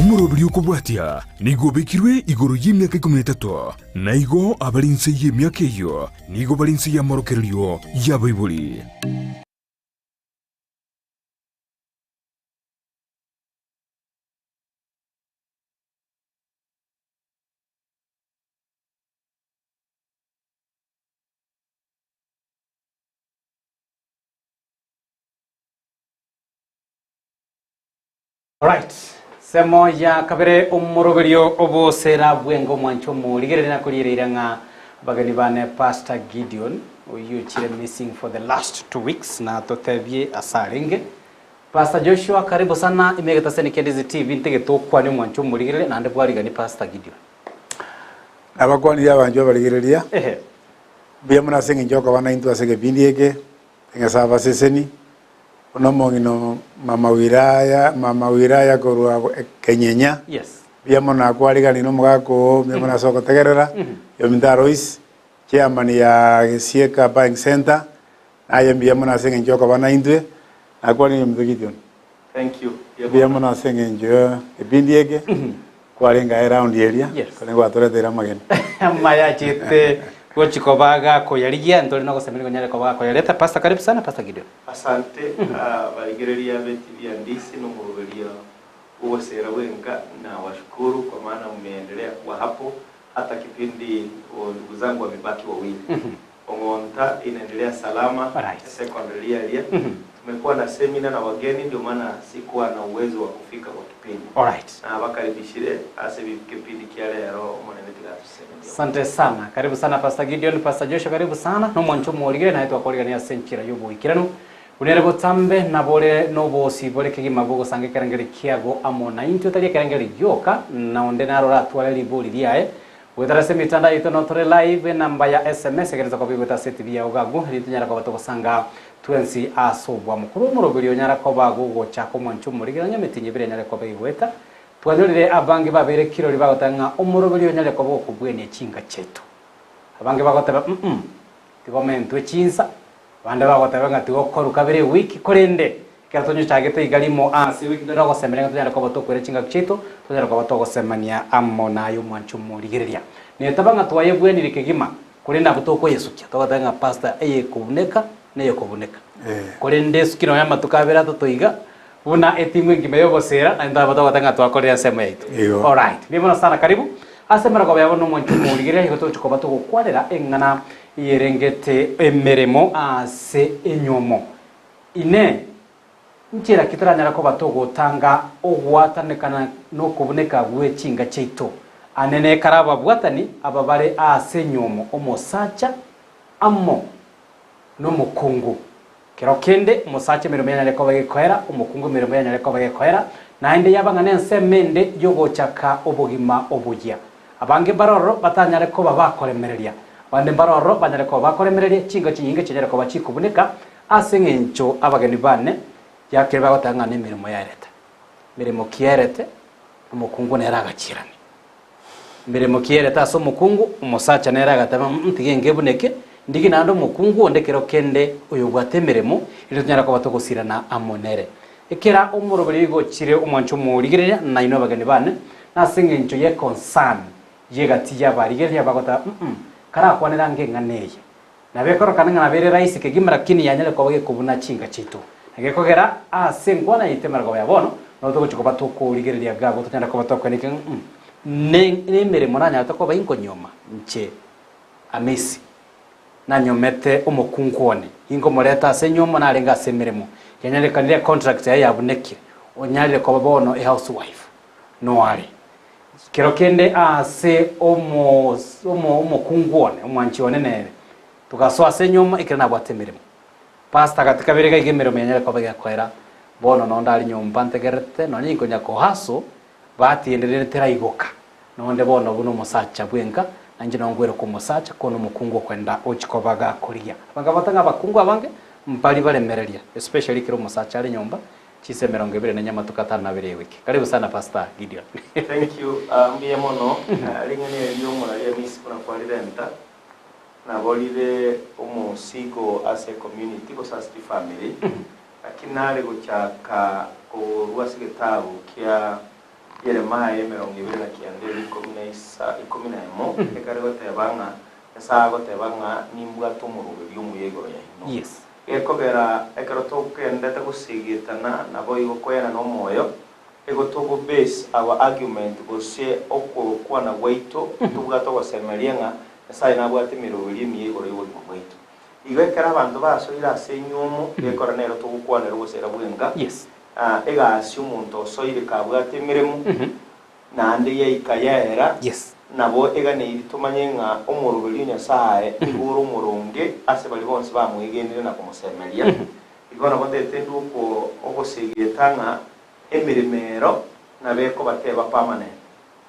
Omoroberi okobwatia nigo obekirwe igoro y'emiaka ikomi na etato, na igo abare inse y'emiaka eyio nigo bare inse y'amorokererio y'abaibori. Alright. Semo ya kabere omoroberio obosera bwenga omwancho omorigereria nakorigereire ng'a abageni bane Pastor Gideon oyio ochire missing for the last 2 weeks na totebie ase arenge. Pastor Joshua karibu sana ime egetaseni kia Ndizi TV ntegete okwane omwancho omorigereria naende bwarigani Pastor Gideon. Nabakwanirie abanchwa abarigereria, Ehe. mbuya mono ase eng'encho yokoba naintwe ase egepindi eke, Nyasae abaseseni, buna omong'ina mama Wilaya, mama Wilaya korwa Kenyenya, Yes. mbuya mono nakwarigani na omogaka oo, mbuya mono ase ogotegerera, Yominto Alois, chairman ya Gesieka Buying Center, naye mbuya mono ase eng'encho yokoba naintwe, nakwarire Yominto Gideon. Thank you. Mbuya mono ase eng'encho ya egepindi eke, kwarenge aye round eria, Yes. korende gwatoreteire amageni. Amaya achete gochi koba gakoyarigia ntore nogosemeria konyare koba gakoyareta. Pastor karibu sana Pastor Gideon. Asante barigereria be TV ya Ndisi nomoruberia bw'obosera bwenka na washukuru kwa maana mmeendelea kuwa hapo hata kipindi ndugu zangu wamebaki wawili. Ong'onta inaendelea salama Alright. secondary area. Tumekuwa na semina na wageni ndio maana sikuwa na uwezo wa kufika kwa kipindi. Alright. Na bakaribishire ase kipindi kia lero omonene tigatusemeria. Asante sana. Karibu sana Pastor Gideon, Pastor Joshua karibu sana. Nomwancho omorigere naye twakorigania ase enchera y'oboikeranu. Bunere botambe nabore nobosi bore kegima bogosanga ekerengeri kiago amo na intwe tari ekerengeri gioka na onde narora atware ribori riaye gwetara ase emitandao yaito notore live enamba ya SMS egereza koba igweta ase TV yago gagu eri tonyara koba togosanga twensi ase obwamo korwa omoroberi onyara koba gogochaka omwancho omorigere onye emitinyi ebere enyare koba igweta twanyorire abange babere kirori bagoteba ng'a omoroberi onyare koba okobwenia chinga chiaito abange bagoteba mm tigomentwe chinsa abande bagoteba ng'a tigokoru kabere ewiki korende ekero tonyochagete iga rimo ase ewiki tore ogosemeria ng'a tonyare koba tokwera chingaki chiaito tonyare koba togosemania amo naye omwancho omorigereria netaba ng'a twayebwenire kegima korende nabo tokoyesukia togoteba ng'a pastor eyekobuneka na eyekobuneka korende esuki nonya amatuko abere atato iga buna etimu engima ya obosera naende twaba togoteba ng'a twakorire ensemo yaito. Igo. Alright, mbuya mono sana karibu ase emerogoba yabo nomwancho omorigereria igo togochia koba togokwanera eng'ana yerengete emeremo ase enyomo. Inee, nchera ki toranyare koba togotanga ogwatanekana na okobuneka gwe chinga chiaito? Ane nekare ababwatani aba bare ase enyomo, omosacha amo nomokungu. Kero kende omosacha emeremo yanyare koba gekoera, omokungu emeremo yanyare koba gekoera, naende yaba ng'a nensemo ende y'ogochaka obogima oboyia. Abange mbarororo batanyare koba bakoremereria, abande mbarororo banyare koba bakoremereria chinga chinyinge chinyare koba chikobuneka ase eng'encho abageni bane yakere bagoteba ng'a nemeremo yaerete. Meremo ki yaerete? Omokungu nere agachirania. Meremo ki yaerete ase omokungu? Omosacha nere agateba mm tiga engebuneke, ndigi naende omokungu onde kero kende oyobwate emeremo, erio tonyare koba togosirana amo nere. Ekera omoroberi oigo ochire omwancho omorigereria nainwe abageni bane, nase eng'encho ye concern y'egati y'abarigereria bagoteba mm karakwanere ange eng'ana eye. Nabo ekorokana ng'a nabo ere rahisi kegima lakini yanyare koba gekobuna chinka chiaito. Na gekogera ase enkwana yaito emerogoba ya bono, nabo togochia koba tokorigereria gago tonyare koba tokoeneka ng'a mm ne nemeremo nanyarete koba inkonyoma inche Amisi. Nanyomete omokungu one, inkomoreta ase enyomo narenge ase emeremo, yanyarekanire econtract yaye yabunekire, onyarire koba bono ehousewife. Noare. Kero kende aase omo omo omokungu one, omwanchi one nere, togasoa ase enyoma ekero nabwate emeremo. Pastor gati kabere iga iga emeremo yanyare koba egekoera, bono nonde are nyomba ntegererete, nonye inkonya kohaso, bahati ende rende teraigoka. Nonde bono buna omosacha bwenka, nainche nongwere kwa omosacha, kono omokungu okwenda ochia koba gakorigia. Abange bagoteba ng'a abakungu abange, mbari baremereria, especially ekero omosacha are nyomba, Chinsa emerongo ebere na amatuko atano na abere y'ewiki. Karibu sana Pastor Gideon. Thank you mbuya mono ring'ana eri ri'omoraria Amisi buna kwarirenta nabo rire omosigo ase ecommunity gose ase chifamiri lakini nare gochaka korwa ase egetabu kia. Yeremia 29 eria 10 na 11, ekare goteba ng'a Nyasae agoteba ng'a nimbwate omoroberio omuya igoro yaino. Yes. Gekogera ekero togendete gosegetana naboigo koenana omoyo, igo togo base our argument gose okokwana gwaito tobwate ogosemeria ng'a Nyasae nabwate emeroberio emiya igoro y'obogima bwaito. Igo ekero abanto basoire ase enywomo, gekora nero togokwanera obosera bw'enka, Yes. egasi omonto osoire kabwate emeremo, naende yaika yaera, Yes. nabo eganeiri tomanye ng'a omoroberio o Nyasae nigo ore omoronge ase baria bonsi bamwegenire na komosemeria. Igo nabo ntete ndwe oko ogosegeta ng'a emeremo ero nabo ekobateba permanent.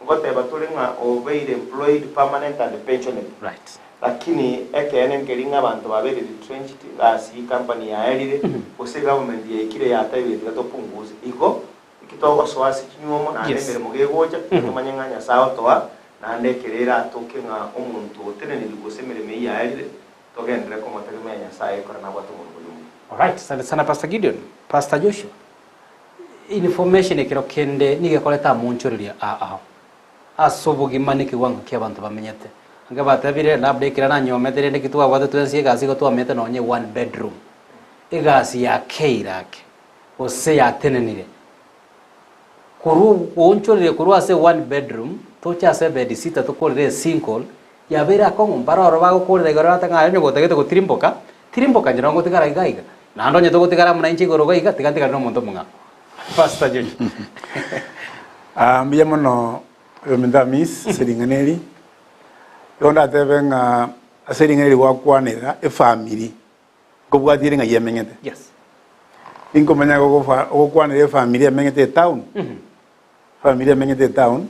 Ngoteba tore ng'a obeire employed permanent and pensionable. Right. Lakini ekeene nkeri ng'a abanto babeire retrenched, gasi company yaerire, gose egovernment yaikire yatebire tiga topunguze. Igo Eki togosoa ase chinywomo naende emeremo gegocha, tiga tomanye ng'a Nyasae otoa, naende ekero eratoke ng'a omonto oteneniri gose emeremo eyio yaerire, togenderere komotegemea Nyasae ekero nabwate omorwori omuya. Alright, asante sana Pastor Gideon. Pastor Joshua, information ekero kende nigo ekoreta amonchoreria aa ao ase obogima na ekewango kia abanto bamenyete. Ange batebire labda ekero nanyomete rende ki twabwate twensi egasi igo twamenyete nonye one bedroom. Egasi yakeire ake. gose yatenenire, korwa oonchorire korwa ase one bedroom toche ase ebedsitter tokorere esingle, yabeire akong'u mbare oro bagokorera igoro barate ng'a aye onye gotagete gotirimboka, tirimboka inche nabo ngotigara iga iga, naende onye togotigara amo nainche igoro iga iga, tiga ntigare na omonto omong'ao. Pastor Joshua. Ah, mbuya mono oyominto Amis ase ring'ana eri. Igo ndatebe ng'a ase ring'ana eri gwakwanera efamiri. Nkobwatiire ng'ai emenyete. Yes. Ninkomanya gogofa ogokwanera efamiri emenyete etown, efamiri emenyete etown,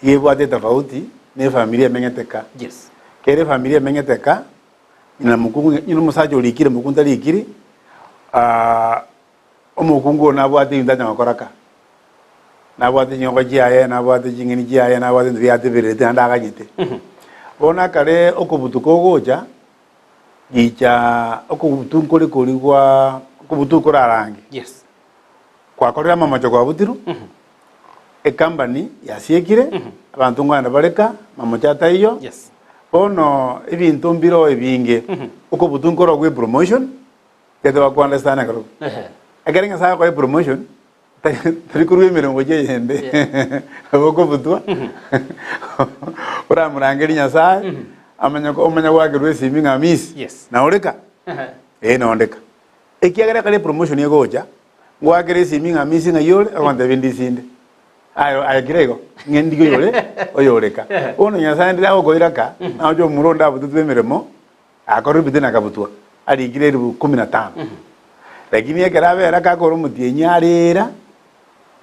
iga ebwate etofauti na efamiri emenyete ka. Yes. Kere efamiri emenyete ka, ng'ina mokungu ng'ina omosacha orikire mokungu tarikiri, omokungu oyo nabwate ebinto acha gokora ka. Nabwate chinyoko chiaye, nabwate ching'eni chiaye, nabwate ebinto biatebererete naende aganyete. Bono akare okobutuka ogocha, Gicha okobutu nkore koria gwa okobutu korarange. Yes. Kwakorire amamocho kwabutirwe, ecompany yasiekire, abanto nkogenda bare ka, mamocho ataiyo. Yes. Bono ebinto mbiroo ebinge, okobutu nkoro gwe promotion, gete bakwa understand ekero. Ehe. Ekero Nyasaye akoe promotion, tari tari korwa emeremo gochia eyende, nabo okobutwa, oramorangerie Nyasaye, amanye ko omanye goakerwa esimi ng'a miss, Yes. naoreka? Ee nondeka. Ekiagera ekero epromotion egocha, ngoakere esimi ng'a miss ng'ai ore, agontebia ndi isinde. Aye aye kira igo, ng'e ndigie oyore, oyoreka. Bono Nyasaye ndire agokoira ka, nagocha omura onde abutetwe emeremo, Akorire ebitina akabutwa, arikire elifu kumi na tano. Lakini ekero abera akakora omotienyi arera,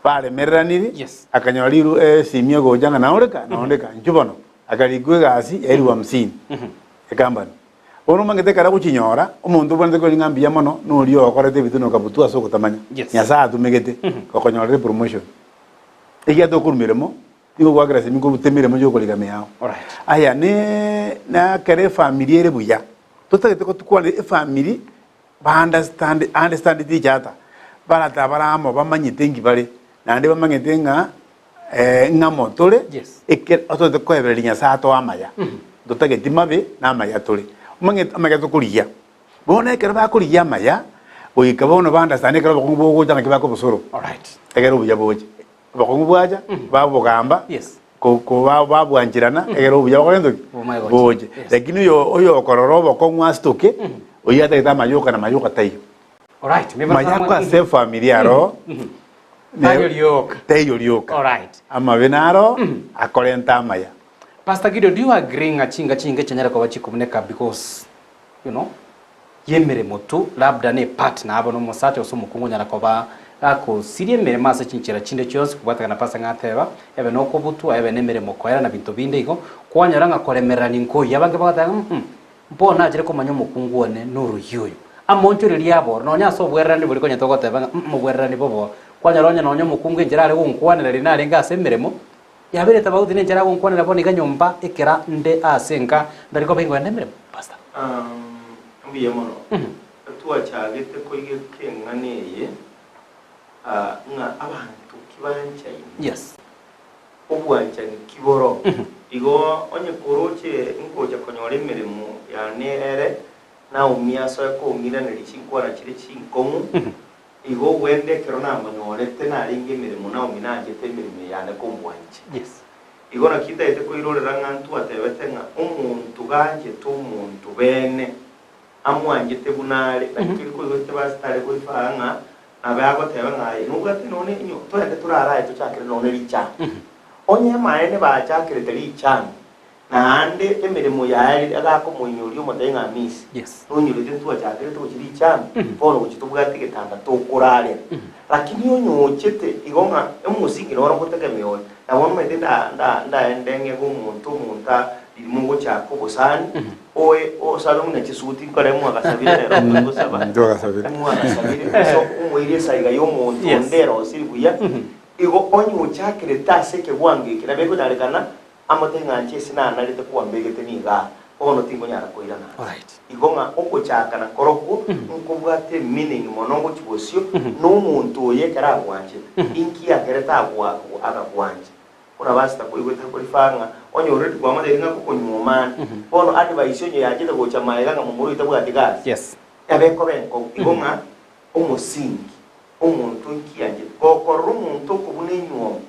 baremereranire, Yes. akanyora riru esimi egocha ng'a naoreka, naondeka, inchuo bono. Akarikwa egasi ya elifu hamsini, ecompany. Bono omanyete ekero agochinyora, omonto obwenerete koira ng'a mbuya mono, noria okorete ebitina okabutwa ase ogotamanya. Yes. Nyasaye atumegete, gokonyorera epromotion. Ekiagera tokorwa meremo, Nigo gwakera semi koruta emeremo y'okorigama yao. Alright. Aya ne nakere efamiri ere buya. Totagete gotukwanera efamiri ba understand understand each other. Barata bare amo bamanyete nki bare naende bamanyete ng'a eh, ng'amo tore Yes. eke otagete koebereria Nyasaye atoe amaya. Ntotageti mabe na amaya tore. Omanyete amaya tokorigia. Bono ekero bakorigia amaya, goika bono ba understand ekero obokong'u bogocha naki bakobosoro. Alright. Ekero obuya boche. Obokong'u bwacha, babogamba, Yes. ko- ko- ba- babwancherana, egere obuya bokore ntoki? Bomae gocha. Boche. Yes. Lakini oyo oyokorora obokong'u asitoke, oyio atagete amayoka na mayoka taiyo. Alright. Mebara Mayako mwa- ase efamiri aro, ne- Taiyo rioka. taiyo rioka. Alright. Amabe naro, akorenta amaya. Pastor Gideon, do you agree ng'a chinga chinge chianyare koba chikobuneka because you know, y'emeremo tu, labda ne partner abo nomosacha gose omokungu onyara koba gakosiria emeremo ase chinchera chinde chionsi kobwatekana pastor ng'a ateba, ebe nokobutwa, ebe nemeremo koera na binto binde igo, kwanyora ng'a koremererani nkoiyo. Abange bagoteba ng'a mm mbono nachire komanya omokungu one noroyio oyo. Amonchorerie aboro, nonya ase obwererani boria konya togoteba ng'a mm obwererani bobo, kwanyora onye nonya omokungu enchera are gonkwanera riria narenge ase emeremo, Yabeire tofauti nenchera agonkwanera bono iga nyomba ekera nde ase enka ntari koba ingoenda emeremo, Pastor. Mbuya mono. Twachagete koigeka eng'ana eye, ng'a abanto ki Kibanchaine. Yes. Obwanchani ki boro? Igo onye koroche ngocha konyora emeremo yane ere, Naomi asoe kong'iraneria chinkwana chire chinkong'u, igo ogwende ekero namonyorete narenge emeremo Naomi nanchete emeremo eye yane kombwancha. Yes. Igo naki ntagete koirorera ng'a ntwatebete ng'a omonto ganchete omonto bene, amwanchete buna are, naki tori koigwete pastor are koifaa ng'a nabe agoteba ng'a aye nobwate nonye inyo toende torare aye tochakere nonye richani. Onye amaene bachakerete richani, naende emeremo yaye agakomoinyoria omotebia ng'a Miss, Yes. nonyorete ntwachakerete gochia richani, bono gochia tobwate egetanda tokorarera. Lakini onye ochete igo ng'a omosingi noro ngotegemea ore, nabo omanyete nda nda ndaende ng'ebe omonto omonto a riria mogochaka obosani, Oe osabe buna chisuti nkore mwagasabire rero tori gosaba. Twagasabire. Mwagasabire ase omoiria esaiga y'omonto Yes. onde erosiri buya. Igo onye ochakerete ase ekegwango eke nabo ekonyarekana amote ng'a inche ase nanarete kwambegete nigo aa, bono tinkonyara koirana ase. Alright. Igo ng'a ogochaka nakorokwo nkobwate emeaning mono ngochia bosio na omonto oyo ekero agwanchete, inki akerete agwa agagwancha. Buna pastor koigwete akorifa ng'a onye already kwamotebia ng'a kokonyuoma ande, bono advice onye yachete gocha maega ng'a momura oyo tabwati gasi, Yes. yaba ekoba enkong'u. Igo ng'a omosingi, omonto inki anchete, gokorora omonto okobuna enyuomo,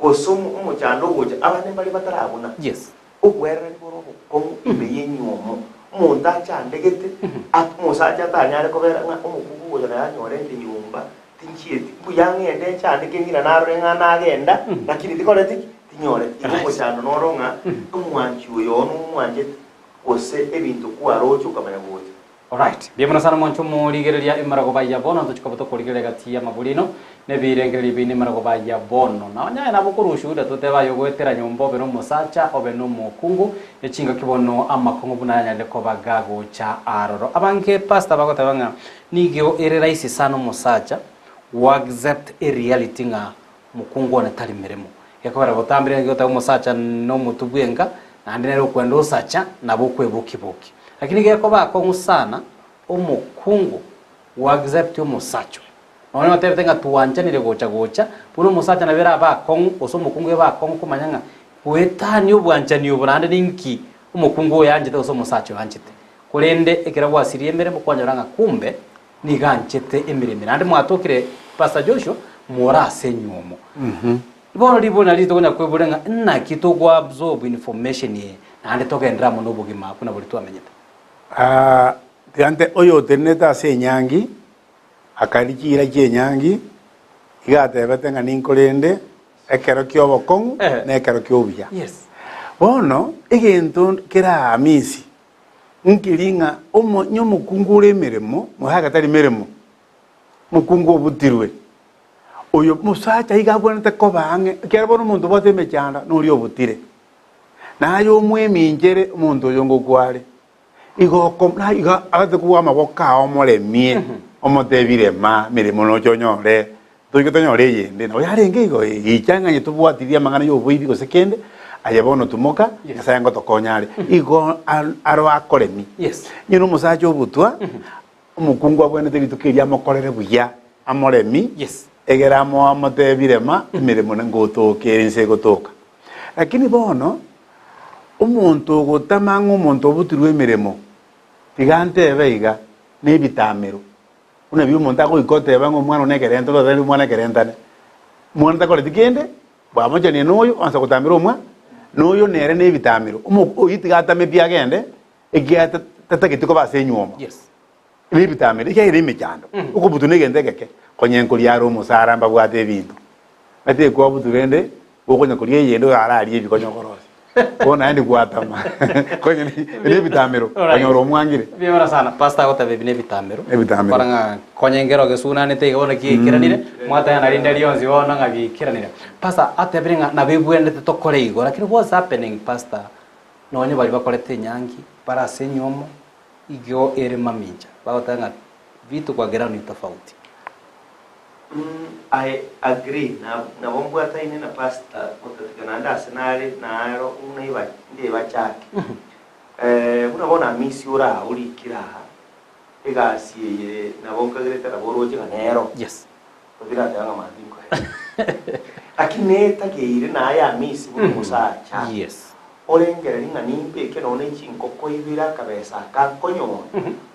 gose omo omochando ogocha, abande mbare batarabuna. Yes. Obwererani bore obokong'u ime y'enyuomo, omonto achandegete, at omosacha atanyare kobera ng'a omokungu ogocha naye anyorente nyomba, Tinchieti, mbuya ng'ende nchandeke ng'ina narore ng'a nagenda, lakini tikoreti ki? Tinyoreti. Igo omochando noro ng'a omwanchi oyo oo nomwanchete, gose ebinto kwaroche okamanya gocha. Alright, mbuya mono sana mwanche omorigereria emaragoba ya bono ntochi koba tokorigereria gati y'amaburi aino na ebirengererio biaino emaragoba ya bono. Na onye aye nabo okorwa ushuhuda totebe aye ogoetera nyomba obe nomosacha obe nomokungu echingaki bono amakong'u buna ayanyarire koba gagocha aroro. Abange pastor bagoteba ng'a Nigo ere rahisi sana omosacha go accept e reality ng'a mokungu one tari meremo. Gekogera botambe nigo egoteba omosacha nomotu bwenka naende nere okwenda osacha nabo okweboki-boki. Lakini gekoba akong'u sana omokungu go accept omosacha oyo. Nonya otebete ng'a twanchanire gocha gocha, buna omosacha nabo erabe akong'u gose omokungu ebe akong'u komanya ng'a goetania obwanchani obo naende ninki omokungu oyo anchete gose omosacha oyo anchete. Korende ekero gwasirie emeremo kwanyora ng'a kumbe nigo anchete emeremo naende mwatokire Pastor Joshua more ase enywomo. Bono ribori nario ritokonya kweboria ng'a naki togo absorb information eye naende togenderere amo nobogima buna boria twamenyete. Ah, tiga nte oyo otenenete ase enyangi, akaria chiira chi'enyangi, iga atebete ng'a ninkorende ekero ki'obokong'u Ehe. na ekero ki'obuya. Yes. Bono egento kere Hamisi, Nkeri ng'a omonye omokungu ore emeremo, mosacha tari meremo, omokungu obutirwe. Oyo mosacha iga abwenerete koba ang'e, ekiagera bono omonto obwate emechando noria obutire. Naye omweminche omonto oyo ngokwa are, igo oko na iga agate kobua amaboko ao omoremie, omotebie rema, emeremo noche onyore, Toike tonyore eyende, nabo yarenge igo, gicha ng'a tobwatirie amang'ana y'oboibi gose kende, aye bono tumoka, Nyasae ngotokonya are. Igo aro akoremi. Yes. Onye nomosacha obutwa, omokungu abwenerete rituko erio amokorere buya, amoremi, Yes. egere amo amotebi rema, emeremo ngotoka ere inse egotoka. Lakini bono, omonto ogotama ng'a omonto obutirwe emeremo, tiga ntebe iga, nebitamero. Buna ebi omonto agoika oteba ng'a omwana one ekerenta, ototebia omwana ekerentane. Omwana takoreti kende, bwamochanie na oyo, oansa gotambera omwa, na oyo nere na ebitamero. Omo oyio tiga atame pi agende, ekiagera ta- tatageti koba ase enywomo. Yes. Na ebitamero, ekiagera emechando, okobutwa na egento egeke, konya nkoria are omosara mbabwate ebinto. Gati ekwabutwa rende, gokonya koria eyende oyo ararie ebi konya okorosia. Bono naende gwatama. Konya ne ebitamero, Alright. konyora omwangire. Mbuya sana pastor agoteba ebi nebitamero Ebitamero. Kora ng'a konya engero gesunanete iga bono kiaikeranire mwataya rinde rionsi bono ng'a biikeranire pastor atebire ng'a nabo ebwenerete tokore igo lakini what's happening pastor nonye baria bakorete enyangi bare ase enywomo igo ere mamincha bagoteba ng'a vitu kwa ground ni tofauti. I agree nabo mbwataine na pastor gotatiga naende ase nare naro buna ndebachake buna bono Amisi ore aa orikire aa egasi eye nabo nkagerete nabo oroche ng'a nero Yes. otirateba ng'a mambia nkoe. Lakini netageire naye amisi buna omosacha, Yes. orengererie ng'a nimbeke nonya ne chinkoko ibere akabesa aka nkonyora,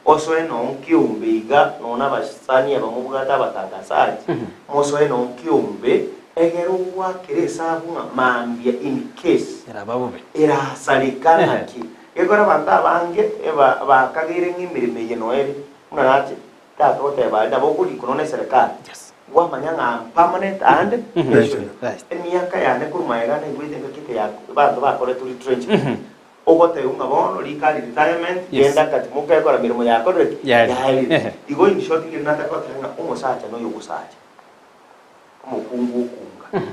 osoe nonya kiombe iga nonya abasani aba mobwate abatangasaji, mosoe nonya kiombe, egere ogwakere esabu ng'a mambia in case Eraba bobe. erasareka naki. Gekogera abanto abange eba bakageire ng'a emeremo eye noere, buna nache tata goteba aria nabo okorikwa nonya na eserekari, Yes. kwamanya ng'a am permanent and pensionable. Right. Emiaka yane korwa magega naigwete engaki ete ya abanto bakoretwe retrenchment, ogotebiwa ng'a bono rika retirement, Yes. genda akatimoka ekora meremo yakorire ki? Yaerire. Yaerire. Ehe. Igo in short ng'ende nataka goteba ng'a omosacha noyo ogosacha, omokungu okunga.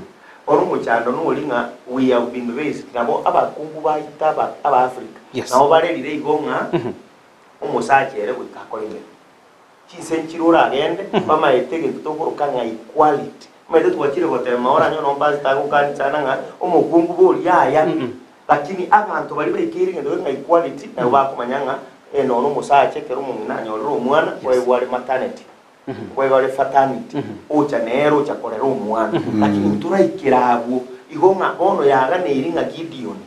Bono omochando nori ng'a we have been raised, nabo abakungu baito aba aba Africa, Yes. nabo barerire igo ng'a omosacha ere goika akore emeremo. Chinse nchire oragende, bamaete egento tokoroka ng'a equality. Omanyete twachire gotema oranyore nonye pastor agokani sana ng'a omokungu boria aya, lakini abanto baria baikeire egento geke ng'a equality nabo bakomanya ng'a nonye omosacha ekero omong'ina anyorire omwana, nkoegwa are maternity, nkoegwa are faternity, ocha nere ocha korera omwana. Lakini ntoraikera abwo, igo ng'a bono yaganeiri ng'a Gideon,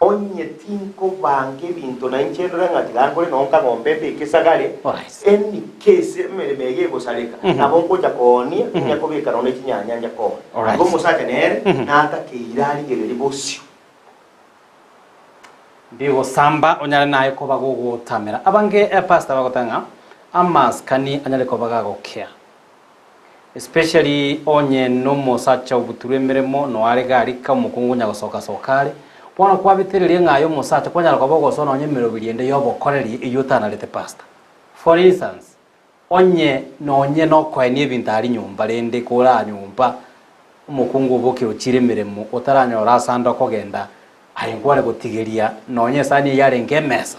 Onye tinkobanga ebinto na inche ndore ng'a tiga nkore nonye nkagomba mbeke esagare, Alright. any case emeremo eye egosareka, nabo nkocha koonia, ninya kobeka nonye chinyanya nja koonia. Alright. Igo omosacha nere natakeire arigererie bosio. Mbigosamba onyare naye koba gogotamera. Abange pastor bagoteba ng'a amaskani anyare koba gagokea. Especially onye nomosacha obuturwe emeremo noare garika omokungu onya gosoka soka are, bono kwabetereria ng'a aye omosacha kwanyara koba ogosoa nonye emeroberi ende yobokoreri eyio otanarete pastor. For instance, onye nonye nokoenia ebinto aria nyomba rende kore nyomba omokungu obokire ochire emeremo otaranyora ase ande okogenda aye nkware gotigeria nonye esani eyio yarenge emesa.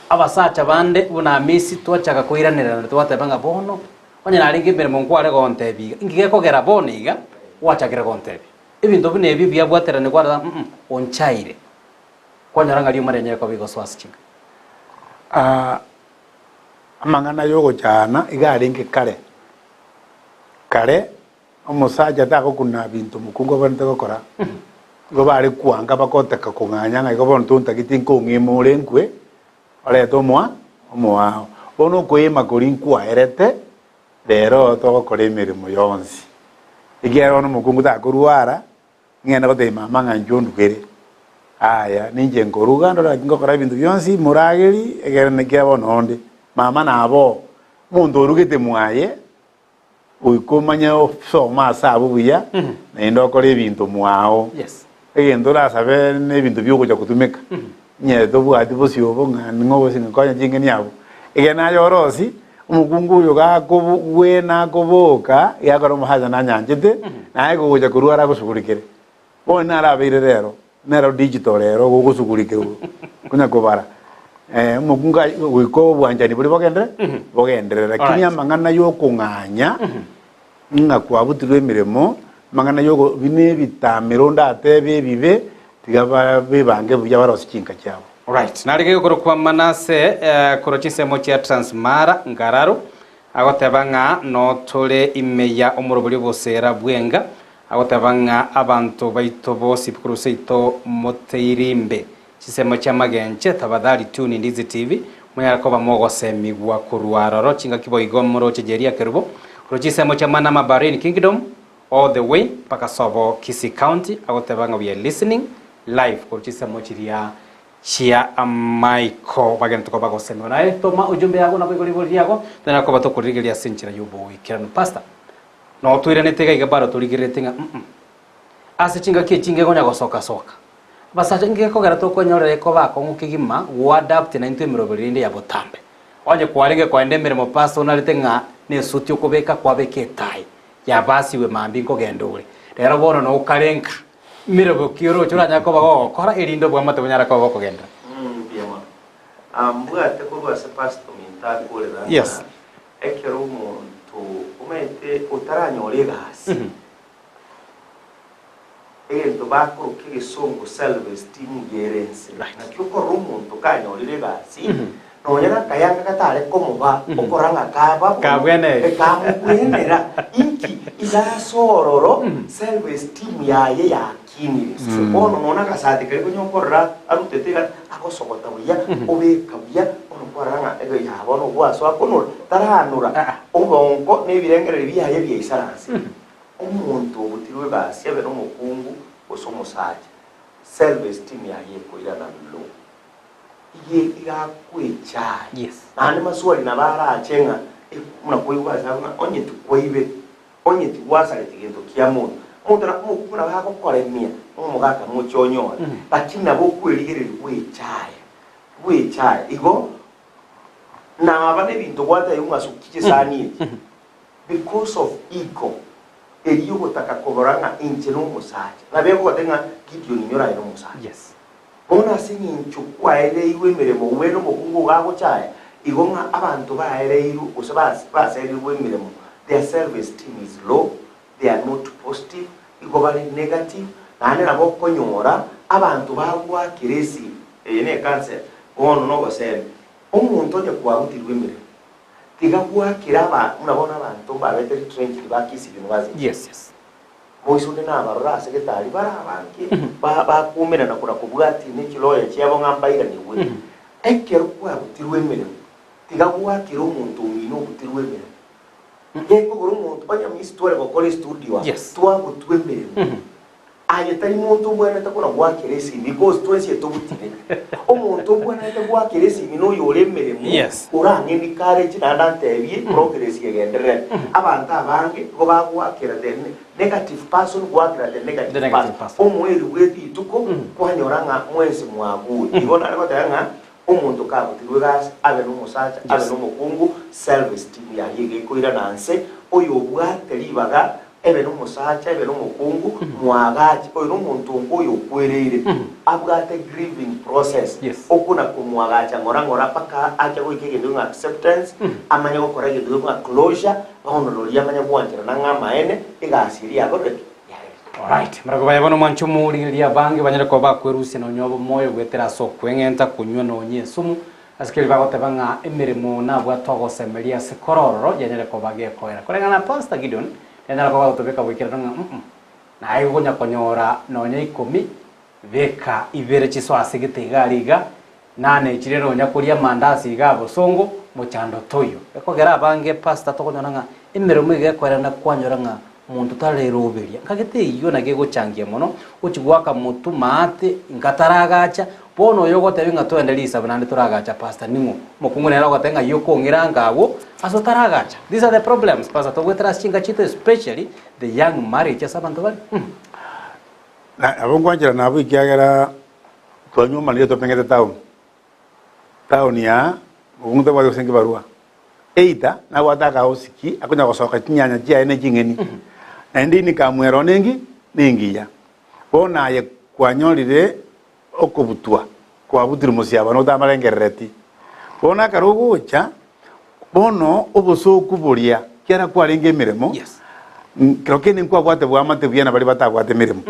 Abasacha bande buna Amisi twachaka koiranerana twateba ng'a bono Onye narenge emeremo nkware gontebia iga, inki gekogera bono iga gwachakire gontebia? Ebinto buna ebi biabwaterane kwarora ng'a mm onchaire. Kwanyora ng'a riuma rianyare koba igosoa ase chinka. Aa, amang'ana y'ogochaana iga arenge kare. Kare, omosacha tagokuna binto omokungu abwenerete gokora, igo bare kwanga bagotaka kong'anya ng'a igo bono tontageti nkong'ima ore nkwe, Orete omoa omoao. Bono okoeema koria nkwaerete, rero togokora emeremo yonsi. Ekiagera bono omokungu takorwara, ng'ende gotebia mama ng'a inchuo ondugere. Aya, ninche nkoruga, ndore naki ngokora ebinto bionsi, morageri, ekere nekia bono onde. Mama naboo, omonto orugete mwaye, Goika omanye osome ase abwo buya, naende okore ebinto mwao. Yes. Egento orasabe na ebinto biogocha gotumeka. Onye tobwati bosio obo ng'a ning'o gose ng'a konya ching'eni abwo. Ekero naye orosi, omokungu oyo gakobwena akoboka, egiakora omosacha nanyanchete, naye kogocha korwara agosugurikere. Bono narabeire rero, nero digital rero gogosugurikerwa konya kobara. Omokungu aye goika obwanchani boria bogendere bogenderere. Lakini Alright. amang'ana ya okong'anya ng'a kwabutirwe emeremo, amang'ana ya oko buna ebitamero ndatebe ebibe, tiga ba bebange buya barosie chinka chiabo. Alright, narenge gokorokwa Manase eh, korwa chinsemo chia Transmara, Ngararo, agoteba ng'a notore ime ya omorobori obosera bw'enga, Agoteba ng'a abanto baito bonsi korwa seito moteirimbe chinsemo chi'amagenche, tafadhali tune in Ndizi TV, monyare koba mogosemigwa korwa aroro chingaki boigo moroche Jeria Kerubo korwa chinsemo chia Manama Bahrain Kingdom all the way mpaka sobo Kisii County agoteba ng'a we are listening live korwa chinsemo chiria chia amaiko bagenderete koba bagosemigwa. Naye toma ujumbe yago naboigo ribori riago tonyare koba tokorigereria ase enchera y'oboikeranu. Pastor. Notoiranete iga iga bado torigerereti ng'a mm ase chingaki echi ngegonya gosoka soka. Abasacha inki gekogera tokonyorera ekoba akong'u kegima goadapt naintwe emeroberi rende ya botambe. Onye kwarenge koenda emeremo pastor onarete ng'a nesuti okobeka kwabeka etai yabasiwe mambia nkogenda ore. Rero bono nokarenka merebo ki oroche oranyare koba gogokora erinde obwamate bonyare koba bokogenderera. Mbuya mono. Mbwate korwa ase pastor ominto akorera ng'a Yes. Ekero omonto omanyete otaranyora egasi, egento bakoroka egesongo self esteem iga ere ense. Right. Naki okorora omonto kanyorire egasi, Nonya nakayanga gatare komoba okora ng'a kaba bono, Kabwenere. ekamobwenera. Inki? Iga ase ororo self esteem yaye yakinire. Bono nonya agasati karia konya okorora arutete iga agosogota buya, obeka buya, bono kwarora ng'a ege ya bono gwasoa konora, taranora. Obongo na ebirengererio biaye biaisaransire. Omonto ogotirwe egasi abe nomokungu gose omosacha, self esteem yaye ekoirana low. Iga igakwechaya. Yes. Naende maswali nabo arache ng'a eh, buna koigwa ase abwo ng'a onye tikwaibete, onye tigwasareti gento kia monto, omonto na omokungu nabo agokoremia ng'a omogaka moche onyore, lakini nabo okwerigereria gwechaya, gwechaya. Igo, naba na ebinto gwatebigwa ng'a sukia chisani echi, because of ego, eria ogotaka kobora ng'a inche nomosacha. Nabo egogotebia ng'a Gideon inyora aye nomosacha. Yes. Bono ase engencho kwaereirwe emeremo gwe nomokungu ogo agochaya, igo ng'a abanto baereirwe gose baserirwe emeremo, their self esteem is low, they are not positive, igo bare negative, naende nabo okonyora abanto bagwakera esimi, eye ne ekansa bono nobosemi, omonto onye kwarutirwe emeremo, tiga gwakera aba buna bono abanto mbabete retrenched ba Kisii University. Yes, yes. Moise onde nabarore ase getari bare abange bakuumerana kona kobwatia ne chiloya chiabo ng'a mbairanigwe. Ekero kwarutirwe emeremo, tiga gwakera omonto omino obutirwe emeremo. Gekogera omonto onye misi tware gokora estudio aa, Yes. twagotwa emeremo. Aye tari monto obwenerete kona gwakera esimi because twensi etobutire. Omonto obwenerete gwakera esimi noyore emeremo Yes. orang'e encourage naende antebie progress egenderere. Abanto abange igo bagwakera the negative person gwakera the negative The negative person. person. Omoerio bwe rituko kwanyora ng'a mwensi mwaguure. Igo nare goteba ng'a omonto kagotirwe egasi abe nomosacha abe Yes. nomokungu self esteem yaye iga ekoirana nse oyobwate ribaga Ebe nomosacha, ebe nomokungu, moagache. Oyo nomonto onga oyo okwereire, abwate grieving process, Yes. okona komoagacha ng'ora ng'ora mpaka ache goika egento ng'a acceptance, amanye gokora egento ng'a closure, bono roria amanye gwancherana ng'a amaene, egasi eria yakorire ki? Yaerire. Alright, maragoba ya bono mwanche omorigereria abange banyare koba bakwerusia nonya obomoyo goetera ase okweng'enta konywa nonya esumu Ase keria bagoteba ng'a emeremo nabwate ogosemeria ase kore ororo yanyare koba gekoera. Koreng'ana na Pastor Gideon, yanyara koba agotobeka goikeranu ng'a mm naye gokonya konyora nonya ikomi, beka ibere chisoe ase gete iga aria iga, nane chire nonya koria amandasi igaa bosongo, mochando toiyo. Ekogera abange Pastor tokonyora ng'a emeremo iga ekoerana kwanyora ng'a monto tareroberia. Nkagete eyio naki egochangia mono, gochi goaka motwe maate inka taragacha, bono oyo ogotebia ng'a toende risabu naende toragacha pastor ning'o? Omokungu nere ogoteba ng'a ayio okong'ira anka abwo ase otaragacha. These are the problems pastor togwetera ase chinka chiaito especially the young marriage ase abanto bare mm. Na nabo nkwancherana abwo ekiagera twanywomanire topengete town. Town aa mokungu tabwati gose nkibarua. Either nabwate akahouse ki akonya gosoka chinyanya chiaye ne ching'eni naende income ero nengi nengiya. Bono aye kwanyorire okobutwa kwabutirwe mosiabano otamarengerereti. Bono ekero ogocha bono obosoku boria kiara kwarenge emeremo Yes. kero kende nkwabwate bwamate buya na baria batabwate emeremo.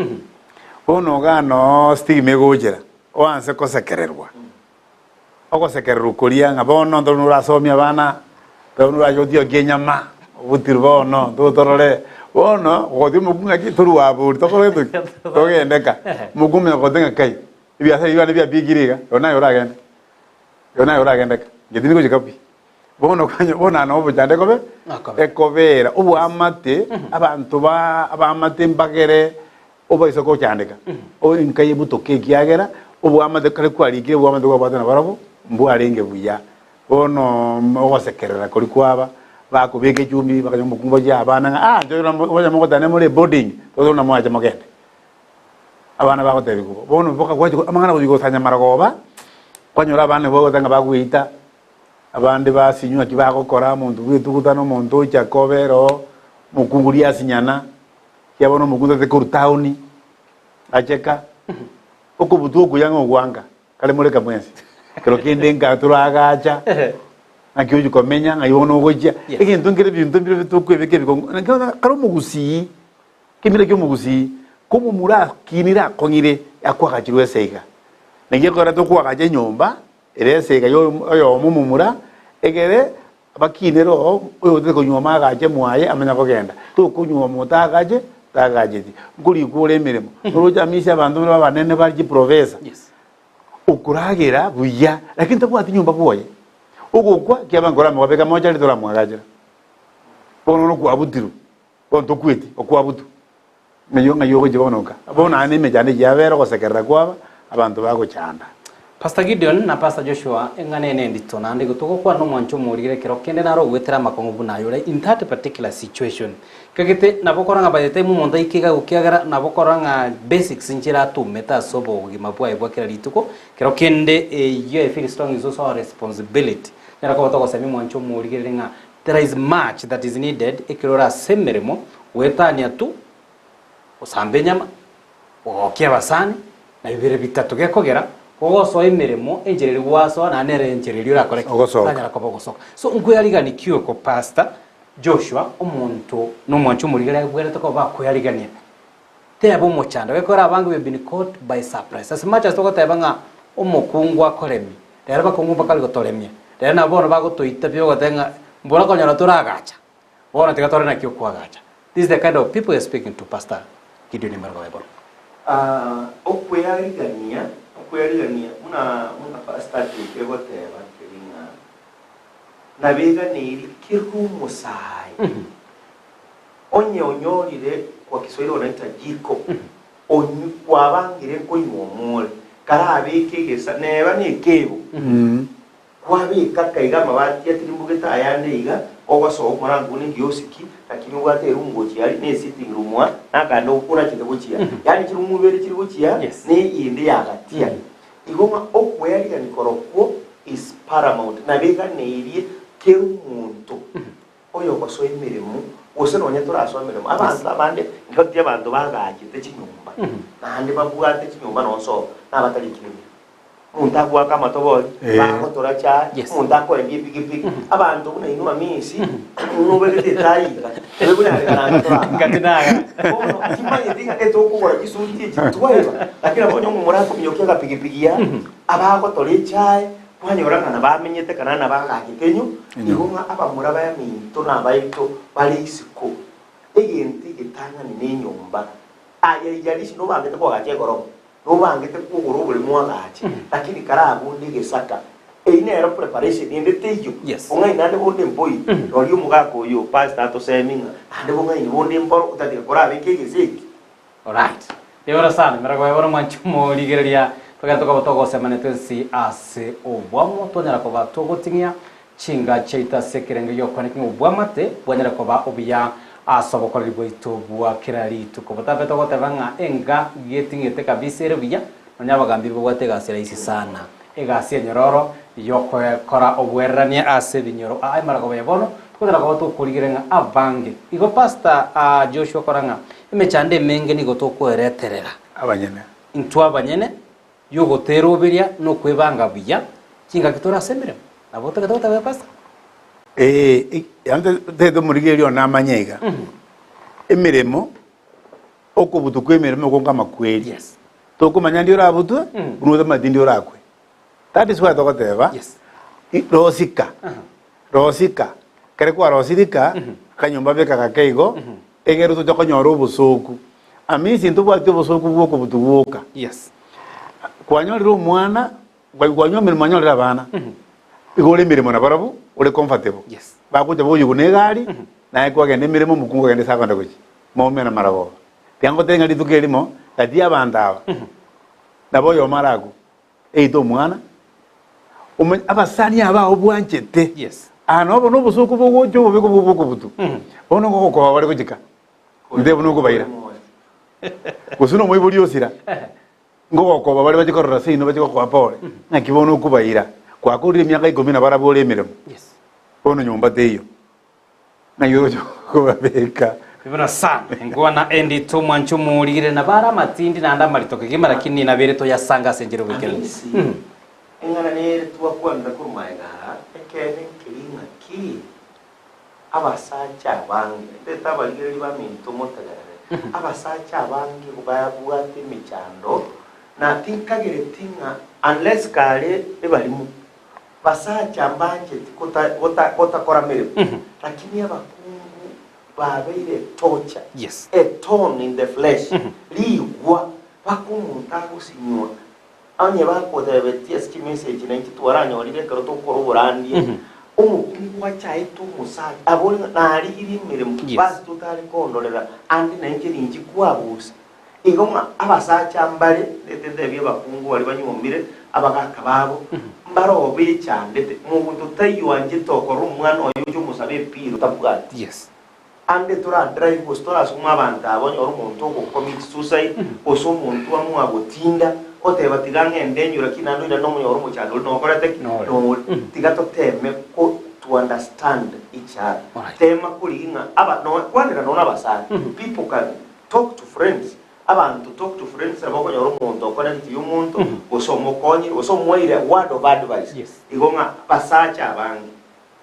Bono igaa noo stigma egochera oanse kosekererwa. Ogosekererwa koria ng'a bono ntoro norasomie abana, ntoro norache gotiokia enyama, obotirwe bono ntotorore. Bono ogotia omokungu ng'aki torwe abori tokore gento ki? Togende ka. Omokungu omanya gogotia ng'a kai, ebiasara ebi bane biabikire iga, ero naye oragende, ero naye oragende ka, inche tindi gochika pi. Bono konya bono aa nobochando ekobe Ekobe. ekobera oboamate abanto ba abaamate mbagere Obaise gochandeka, enka y'ebutoka ekiagera oboamate kare kwarikire oboamate kwabwate nabarabwo mbwarenge buya. Bono ogosekerera koria kwaba, bakobeka echumbi bakanya omokungu bachia abana ng'a ah inche onya mogotana more eboarding tote buna mwacha mogende. Abana bagotebigwa bo. Bono mpaka gwachia amang'ana gochia gosanya marogoba, kwanyora abana nigo bagoteba ng'a bagoita, abande basinywa naki bagokora, omonto bwetuguta na omonto ocha kobera oo, omokungu riasinyana. Ekiagera bono omokungu tari korwa taoni, acheka, okobutwa okuya ng'a ogwanka, kare moreka mwensi. Ekero kende nka toragacha, naki ochi komenya, ng'ai bono ogochia, Yes. egento nkere ebinto mbire tokoebeka ebikongu, naki bono kare omogusii, ekemira kia omogusii, ko omomura akinire akong'ire, akwagachirwe ase iga. Naki ekero tokoagacha enyomba. Ere esega y'oyomo omomura, egere bakinere oo, oyotete konyuoma agache mwaye amanye kogenda. Tokonyuoma otagache, tagacheti. Nkorikwa ore emeremo. Oroche amisia abanto bare abanene bare chiprofesa. Okoragera buya, lakini tabwati nyomba bwoye. Ogokwa, kiaba nkore amagobeka mochari toramwagachera. Bono nokwabutirwe, bono tokweti, okwabutwa. Ng'ai ng'ai ogochia bono nka? Bono naende emechando eyio yabera ogosekerera kwaba, abanto bagochanda. Pastor Gideon na Pastor Joshua eng'ana ene endito naende igo togokwana nomwancho omorigere ekero kende naro ogwetera amakong'u buna aye ore in that particular situation. Kagete nabo okora ng'a by the time omonto aike iga gokiagera nabo okora ng'a basics nchire atumete ase obogima bwaye bwa kera rituko kero kende eyio I feel strong is also our responsibility nero koba togosemia omwancho omorigereri ng'a There is much that is needed ekero ore ase emeremo, goetania tu, gosamba enyama, gogokia abasani, na bibere bitato gekogera kogosoa emeremo enchera eria gwasoa naende nere enchera eria orakore ki? Ogosoka. Oranyara koba ogosoka. So nkoyarigani ki oko pastor Joshua omonto na omwanchi omorigeri abwenerete koba bakoyarigania teba omochando gekogera abange we have been caught by surprise as much as togoteba ng'a omokungu akoremie Rero abakungu mbakare gotoremia, rero nabo bono bagotoita pi bagoteba ng'a mbora konyora toragacha, bono tiga tore naki okoagacha. This is the kind of people we are speaking to Pastor Gideon Emerogo Eboro. Ah, okwearigania, okwearigania buna buna pastor atekire goteba nkeri ng'a nabeganeirie kera omosae onye onyorire kwa Kiswahili wanaita jiko Onywe kwabangire nkonywa omore, karabeke egesa, neba nekebo, kwabeka akaiga amabati atirimbogete ayande iga, ogosoa omorango buna egiosiki, lakini obwate eroom gochia aria, ne esitting room aa, na akande orachete gochia aa. Yaani chiroom ibere chiri gochia aa, na eyende yagatia. Igo ng'a okwearigani korokwo is paramount, nabeganeirie kera omonto. Oyogosoa emeremo, gose nonya torasoe emeremo, abanto abande infact abanto bagachete chinyomba, naende babwate chinyomba nonsi oo, nabatarikire emeremo. Omonto agoaka amatobori, bagotora chae, omonto akoendia epikipiki, abanto buna inwe amisi, nobegete etai iga, ebe buna are karanga toragache. Bono timanyeti ng'a etokogora chisuti echi twaiba, lakini nabo onye omomura akominyokia agapikipiki aa, abagotora echae, Kwanyora ng'a nabamenyete kana nabagachete inwe, igo ng'a abamura baminto na abaito bare isiko, egento egetang'ani nenyomba. Aye haijalishi nobangete koagacha egorofa, nobangete kogora oboremo oagache, lakini karabunde egesaka, eyio nero preparation ende teiyo. Yes. Bong'aini naende bonde mboi, roria omogaka oyio pastor atosemie ng'a naende bong'aini bonde mboro otatiga korabeke egesa eki. Alright. Igoro sana, emerogo ya bono mwanche morigereria, togende tokoba togosemania twensi ase obwamo, twanyara koba togoting'ia chinga chiaito ase ekerengo gi'okwaneka ng'a obwamate bwanyare koba obuya ase obokoreri bwaito bwa kera rituko. Botambe togoteba ng'a enga geting'ete kabisa ere buya, nonya abagambi babwate egasi rahisi sana, egasi enyororo y'okokora obwererania ase ebinyoro. Aa emerogo ya bono, tokonyara koba tokorigereria ng'a abange. Igo Pastor Joshua kora ng'a Emechando emenge nigo tokwereterera Abanyene. intwe abanyene, y'ogoteroberia na okwebanga buya chingaki tore ase emeremo. Nabo togete goteba Pastor? Ee, yaani tete omorigereria one amanye iga, emeremo, okobutwa kwa emeremo oko nkamakweri. Yes. Tokomanya ndi orabutwe, buna otamanyeti ndi orakwe. That is why togoteba, Yes. rosika, rosika, ekero kwarosirika, akanyomba beka gake igo, Egere tocha konyora obosooku. Amisi ntobwati obosooku bw'okobutu gwoka. Yes. Kwanyorire omwana, kwanywa emeremo wanyorire abana, igo ore emeremo nabarabwo, ore comfortable. Yes. Bagocha boyigwa na egari, naye kwagenda emeremo omokungu agende ase akogenda gochia. Mwaumera marogoba. Tiga ngotebie ng'a rituko erimo, gati y'abanto aba, nabo oyomo arakwe, Eite omwana, omanye abasani aba ao bwanchete. Yes. Aa nobo nobosooku bogocha obobe kobua obokobutu. Bono ngogokoba bare gochika. Nte buna okobaira. Gose nomoibori osira. Ngogokoba bare bache korora seino bache gokoa pore. Ng'aki bono okobaira. Kwakorire emiaka ikomi na barabwo ore emeremo. Yes. Bono nyomba teiyo. Ng'ai oroche kobabeka. Buna sana enkwana endito mwanche omorigire na bare amatindi naende amarito kegima lakini nabere toyasanga ase enchera oboikeranu. Amisi, eng'ana nere twakwanera korwa magega aa, ekeene nkeri ng'aki abasacha abange, ntete abarigereria baminto motegerere, abasacha abange babwate emechando, na tinkagereti ng'a unless kare ebarimo. Basacha mbancheti gota, gota, gotakora meremo, lakini abakungu babeire etocha, Yes. a thorn in the flesh, rigwa, baka omonto agosinywa. Onye bakotebetie ase chimessage na inche twaranyorire ekero togokora oborandia, omokungu achaete omosacha, abore ng'a narigirie emeremo, Yes. basi totare kondorera ande na inche ninchi kwabusa. Igo ng'a abasacha mbare, ndete ntebie abakungu baria banyuomire abagaka babo, mbare oo bechandete, mogoto taiyo oanchete okorora omwana oye oche omosabe epiro tabwati. Yes. Ande tora drive gose torasoma abanto aba onyore omonto ogo commit suicide gose omonto amua gotinda oteba tiga ng'ende enywe lakini naende oirane omonyore omochando oria nokorete ki? Nore. Nore. Tiga toteme ko to understand each other. Alright. Tema korigia ng'a aba no kwanera nonya na abasani people can Talk to friends, Abanto talk to friends nabo okonyora omonto okonecti omonto gose omokonyire gose omoeire word of advice Yes. igo ng'a abasacha abange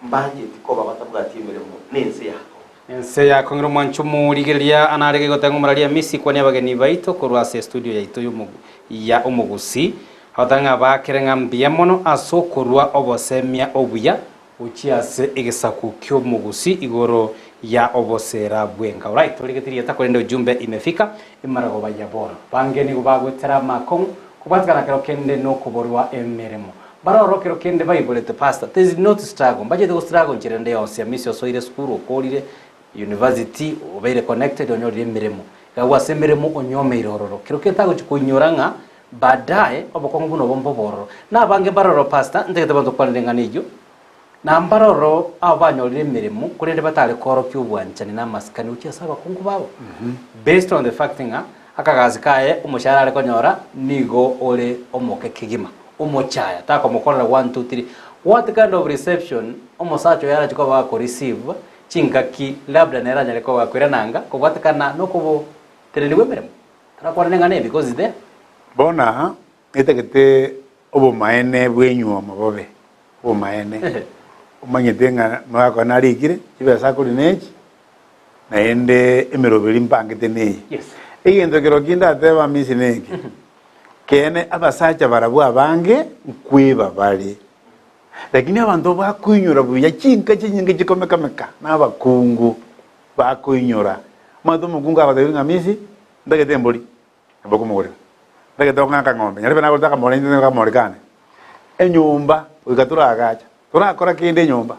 mbancheti koba batabwati emeremo nense yakong'u. Ense yakong'ire omwancho omorigereria anarege goteng'a omoraria Amisi kwania abageni baito korwa ase estudio yaito y'omogu ya omogusi agoteba ng'a bakere ng'a mbuya mono ase okorua obosemia obuya Gochia ase egesaku ki'omogusi igoro ya oboseera bw'enka. Alright, torigeti rieta korende ujumbe imefika, emaragoba ya bono. Bange nigo bagwetera amakong'u kobwatikana kero kende nokoborwa emeremo. Baroro kero kende baiborete pastor, there is not struggle, mbachete go struggle nchera ende yonsi, Amisi osoire esukuru okorire university, obeire connected onyorire emeremo. Iga agwo ase emeremo onyomeire ororo. Kero kende tagochi koinyora ng'a Baadaye obokong'u buna obo mbobe ororo. Na abange mbaroro pastor, ntagete abanto kwanera eng'ana eyio, na mbaroro abo banyorire emeremo korende batare koorokia obwanchani na amasikani gochia ase abakungu babo. Based on the fact ng'a akagasi kaye omoshahara are konyora nigo ore omoke kegima, omochaya takomokorera one two three. What kind of reception omosacha oyo arache koba gako receive chingaki labda nere anyare koba gakoirana anga kobwatekana nokobotenenigwa emeremo? Torakwane ng'a ne because is there. Bono aa netagete obomaene bw'enyuomo bobe obomaene, omanyete ng'a mogakora narikire, chibesa akori nechi, naende emeroberi mpangete neye. Yes. Egento kero ki ndatebe amisi neke, keene abasacha barabwo abange nkweba bare, lakini abanto bakoinyora buya chinka chinyinge chikomekameka na abakungu. Bakoinyora. Omanyete omokungu agotebirie ng'a misi, ntagete embori, nabo okomogorera. Ntagete ong'e akang'ombe, nyarebe nagorete akamore inche nigo akamore kane. Enyomba, goika toragacha, torakora kende enyomba.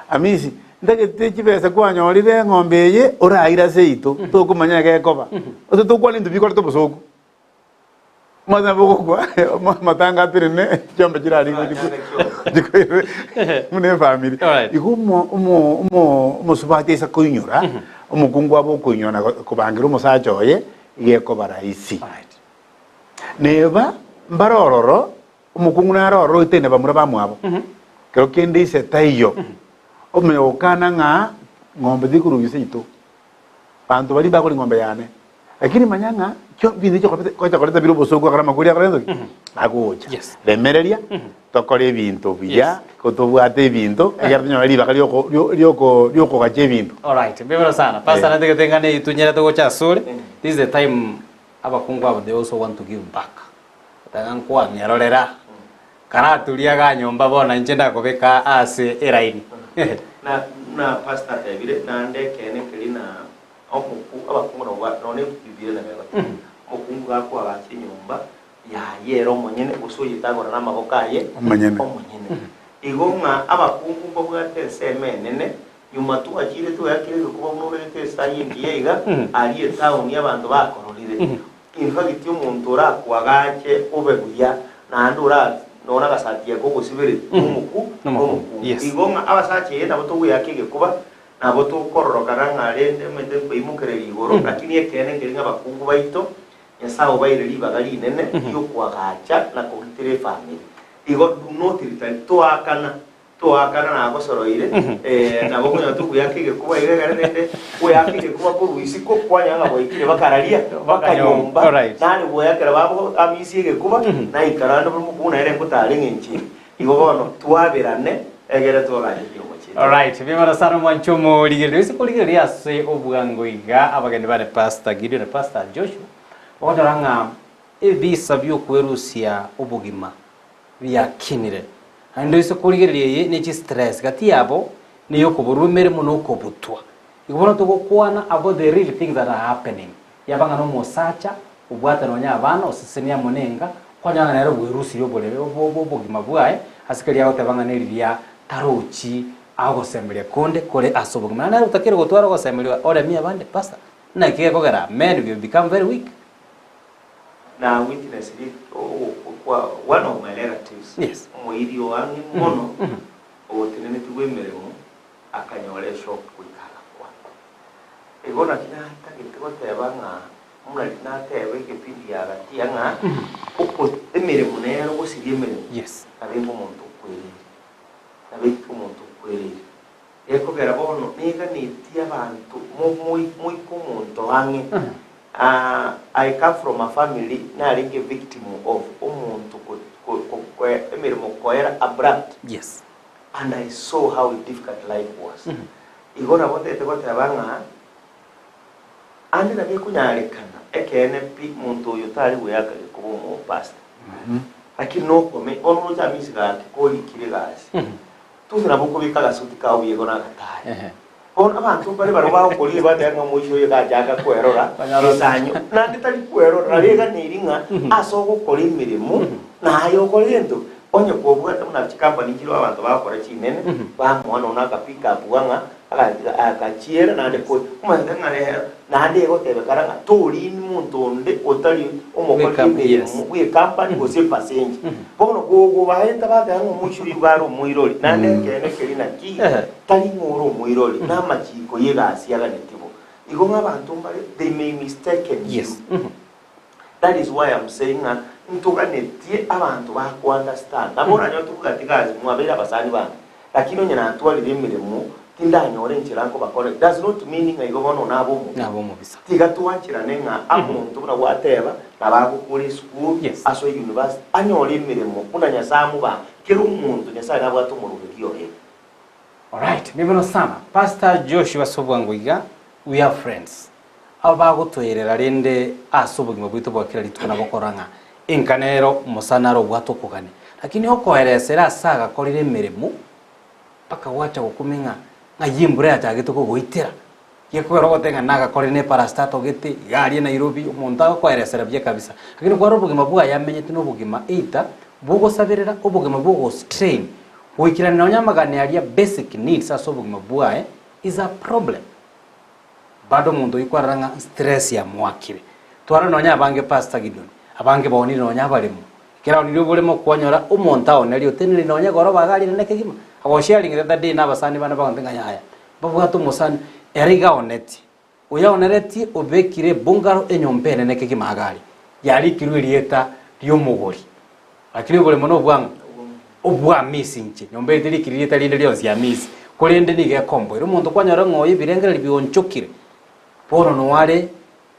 Amisi, ntagete chibesa kwanyorire eng'ombe eye, oraire ase eito, tokomanya egekoba. Gose tokwane intwe bikorete obosoku. Omanyete nabo ogokwa amatanga atenene chiombe chirarigwe chikoirwe buna efamiri. Alright. Igo omo omo omo omosubati aise koinyora, omokungu abe okoinyora na kobangira omosacha oye, iga ekoba rahisi. Alright. Neba mbare ororo, omokungu nare ororo oitaine bamura bamwabo, kero kende ise taiyo, omanye gokana ng'a ng'ombe tikorwa ise ito, Banto baria mbakore eng'ombe yane. Lakini manya ng'a chio binto chikobete gocha koreta bire obosoku akore amakori akore entoki agocha. Yes. Remereria tokore ebinto buya ko tobwate ebinto ekero tonyore ribaga rioko rio rioko riokogacha ebinto. Alright, mbebero sana. Pastor Eh. natagete ng'ana eyio tonyarete gocha asore. This is the time abakungu abo they also want to give back. Otanga nkwang'erorera. Karaturia igaa nyomba bono inche ndakobeka ase eraini. Na buna pastor atebire, naende ekeene nkeri na omoku abakungu nabo ba nonye Bibilia nabo egoteba, omokungu gakoagacha enyomba yaye ere omonyene gose oyetagora na amaboko aye Omonyene. omonyene. Igo ng'a abakungu mbabwate ensemo enene, nyuma twachire tweakire egekuba buna obegete esai engiya iga, aria etown abanto bakororire. In fact omonto orakoagache obe buya naende ora nonye agasati aka ogosibere nomoku nomokungu. Yes. Igo ng'a abasacha eye nabo togoeaka egekuba nabo tokororokana ng'a rende omanyete nkoimokereria igoro lakini ekeene nkeri ng'a abakungu baito Nyasaye obaire ribaga rinene riokoagacha na kogitera efamiri. Igo do not retaliate toakana Toakana nagosoroire, eh, nabo okonyora togoeaka egekuba iga ekero rende goeaka egekuba korwa isiko kwanyora ng'a gwaikire bakararia bakanyomba Alright. nare goeakera babo amisia egekuba naikara ande buna omokungu nere ngotare eng'encho eye. Igo bono twaberane egere twagachetie omochie. Alright, bimara sana omwancho omorigereria ase korigereria ase obwango iga abageni bane Pastor Gideon na Pastor Joshua bagoteba ng'a ebisa biokwerusia obogima biakinire. Naende oise korigereria eye ne chistress gati yabo neyokoborwa emeremo na okobutwa. Igo bono togokwana about the real things that are happening. Yaba ng'a nomosacha obwate nonya abana osesenie amo nenga, kwanyora ng'a nere bwerusirie oborere obogima bwaye ase keria agoteba ng'a neriria tarochi agosemeria konde kore ase obogima. Naende nere otakeire gotwara ogosemeria oremie abande pastor. Naki gekogera men we have become very weak. Na witness ri ogokwa kwa one of my relatives, Yes. omoiri o ang'e mono, ogotenenetigwe emeremo, akanyora eshock goika agakwa. Igo naki natagete goteba ng'a buna riria nateba egepindi ya gati ng'a oko emeremo nero gosiria emeremo, Yes. nabenge omonto okwereire, nabeke omonto okwereire. Gekogera bono neganetie abanto moike omonto ang'e. I come from a family narenge victim of omonto emeremo koera abrupt. Yes. And I saw how difficult life was. Igo nabo ntagete goteba ng'a ande nabo ekonyarekana ekeene pi monto oyo tare goeaka gekoba omopastor. Lakini nokome bono oroche amisi gaki korikire egasi. Tose nabo okobeka agasuti kao buya igoro agatari. Bono abanto mbare barabwo bagokoria bateba ng'a omoisia oyo gachaka kwerora esanyo, naende tari kwerora, nari eganeiri ng'a ase ogokora emeremo naye okore gento. Onye kobwate buna chikampani nchireo abanto bagokora chinene, bamoa nonya na aka pick up ng'a agachiera naende koi omanyete ng'a rero naende egotebekana ng'a torini monto onde otari omokori emeremo bw'ecompany gose epasenja. Bono gogobaeta bateba ng'a omoisia oyio iga are omoirori, naende ekeene keria naki, tari ng'a ore omoirori, namachiko y'egasi aganetie bo. Igo ng'a abanto mbare they may mistaken you. That is why I'm saying ng'a ntoganetie abanto ba ko understand. Nabo oranyore tobwati gasi mwabeire abasani bane, lakini onye natwarire emeremo tindanyora enchera nkoba correct does not mean ng'a igo bono nabe omobe. Nabe omobisa. Tiga twancherane ng'a amonto buna gwateba nabo agokora esukuru, Yes. asoe university, anyore emeremo buna Nyasaye amoba. Kera omonto Nyasaye nabwate omoroberi oye. Alright, nibono sana. Pastor Joshua ase obwango iga, we are friends. Aba bagotoerera rende ase obogima bwaito bwa kera rituko nabo okorora ng'a enka nero omosa naro obwate okogania. Lakini okoeresera ase agakorire emeremo mpaka gwacha gokumia ng'a ng'ai embura yachagete kogoitera. Gekogera ogote ng'a nagakorire ne parastatal gete iga aria Nairobi omonto agokoeresera buya kabisa. Lakini kwarora obogima bwaye amenyete na obogima either bogosaberera obogima bwa ogostrain goikerania nonya amagani aria basic needs ase obogima bwaye is a problem. Bado omonto oyio kwarora ng'a stress yamoakire. Twarora nonya abange Pastor Gideon, abange baonire nonya abaremo. Ekero aonirie oboremo kwanyora omonto aonerie otenenire nonya egoroba iga aria nene kegima. Agosharing the other day na abasani bane bagontebia ng'a yaya, mbabwate omosani ere iga aonetie. Oyo aoneretie obekire ebungaro enyomba enene kegima iga aria, yarikirwe erieta ri'omogori. Lakini oboremo nobwang'o? Obw'Amisi inche. Nyomba eye terikiri rieta rinde rionsi Amisi, korende nigo ekomboire. Omonto kwanyora ng'a oyo ebirengererio bionchokire, bono noyo are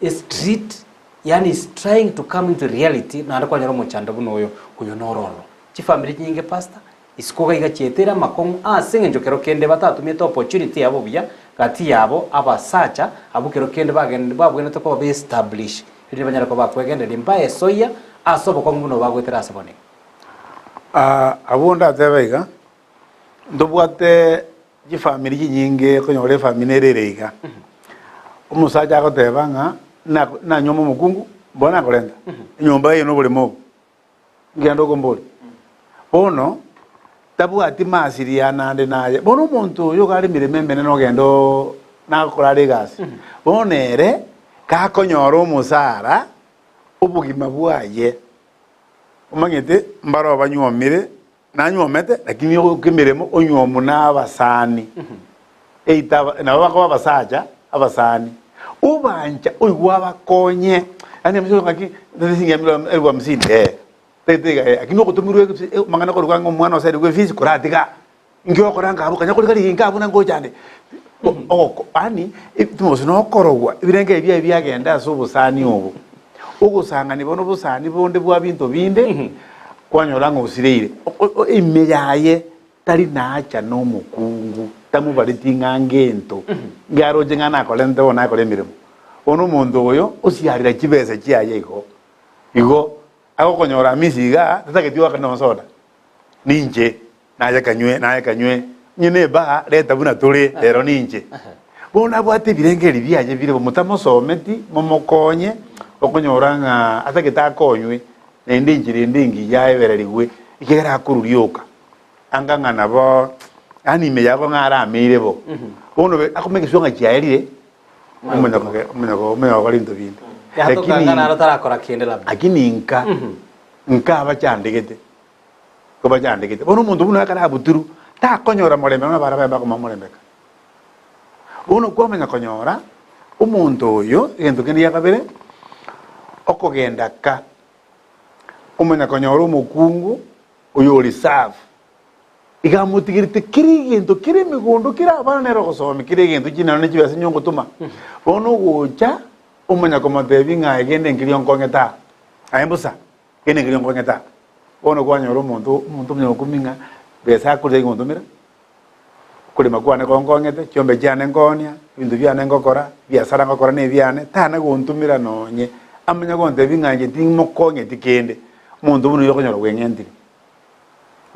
estreet, yaani is trying to come into reality, naende kwanyora omochando buna oyo, oyo noro ororo. Chifamiri chinyinge pastor, isiko iga iga chietire amakong'u ase eng'encho kero kende batatumiete opportunity yabo buya, gati yabo abasacha abwo kero kende bagende babwenerete koba be establish, erinde banyare koba bakwegendereria mbaesoyia ase obokong'u buna obo bagoetera ase bono iga. Abwo ndatebe iga, ntobwate chifamiri chinyinge okonyora efamiri nere ere iga, omosacha agoteba ng'a na- nanyuoma omokungu, mbono nakorenta, enyomba eye na oboremo obo, ngende okombori. Bono, tabwati masiri aya naende naye, bono omonto oyo iga are emeremo emenene ogenda oo nagokora are egasi, bono ere, gakonyora omosara, obogima bwaye. Omanyete mbare obanyuomire, nanyuomete, lakini ogoka emeremo onyuomwa na abasani. Eita aba- nabo bakoba abasacha, abasani. Obancha oigwe abakonye, yaani emisoso ng'aki, siringi emirongo elfu hamsini eh, tete iga eh, lakini ogotomerwa egepsi amang'ana korwa ng'a omwana oserigwe efees koratiga, inki okora nka abwo, kanya korika riginka abwo na ngocha ande. Ogoko yaani gose na okorogwa, ebirengo ebi biaye biagenda ase obosani obo. Ogosang'ani bono obosani bonde bwa binto binde, kwanyora ng'a osireire. Ime yaye tari nacha na omokungu, tamobareti ng'a ngento, ngearoche ng'a nakorente bono nakore emeremo. Bono omonto oyo osiarera chibesa chiaye igo, igo agokonyora amisi igaa, tatageti goakana nonya soda, ninche. Naye kanywe, naye kanywe, onye nebaa, reta buna tore rero ninche. Bono abwate ebirengererio biaye bire bo, motamosometi, momokonye, okonyora ng'a atagete akonywe, naende enchera ende engiya aebererigwe, ekiagera akorwa rioka. Anga ng'a nabo, yaani ime yabo ng'a arameire bo. Bono be akomenya egeswa ng'a chiaerire, omanya koge omanya ko omanya gokora ebinto binde. Yatoka Lakini anga naro tarakora kende labda. lakini nka, nka abachandegete. Kobachandegete. Bono omonto buna ekero abutirwe, takonyora morembe buna baria baye bakomoa omorembe. Bono kwamanya konyora, omonto oyo, egento kende gia kabere, okogenda ka, omanya konyora omokungu oyo ore safu, iga amotigerete kera egento kere emegondo kere abana nere ogosomia kera egento chinano ne chibesa inye ogotoma. Bono ogocha, omanya komotebia ng'a egende nkeria onkong'ete aa, aye mbosa. Kende nkeria nkong'ete aa. Bono kwanyora omonto, omonto omonyagokumia ng'a besa akorire gontomera, okorema kwane konkong'ete, chiombe chiane nkoonia, ebinto biane ngokora, ebiasara ngokora na ebiane, tana gontomera nonye, amanye gontebia ng'a inche timokong'eti kende. Omonto buna oyio okonyora bweng'entire.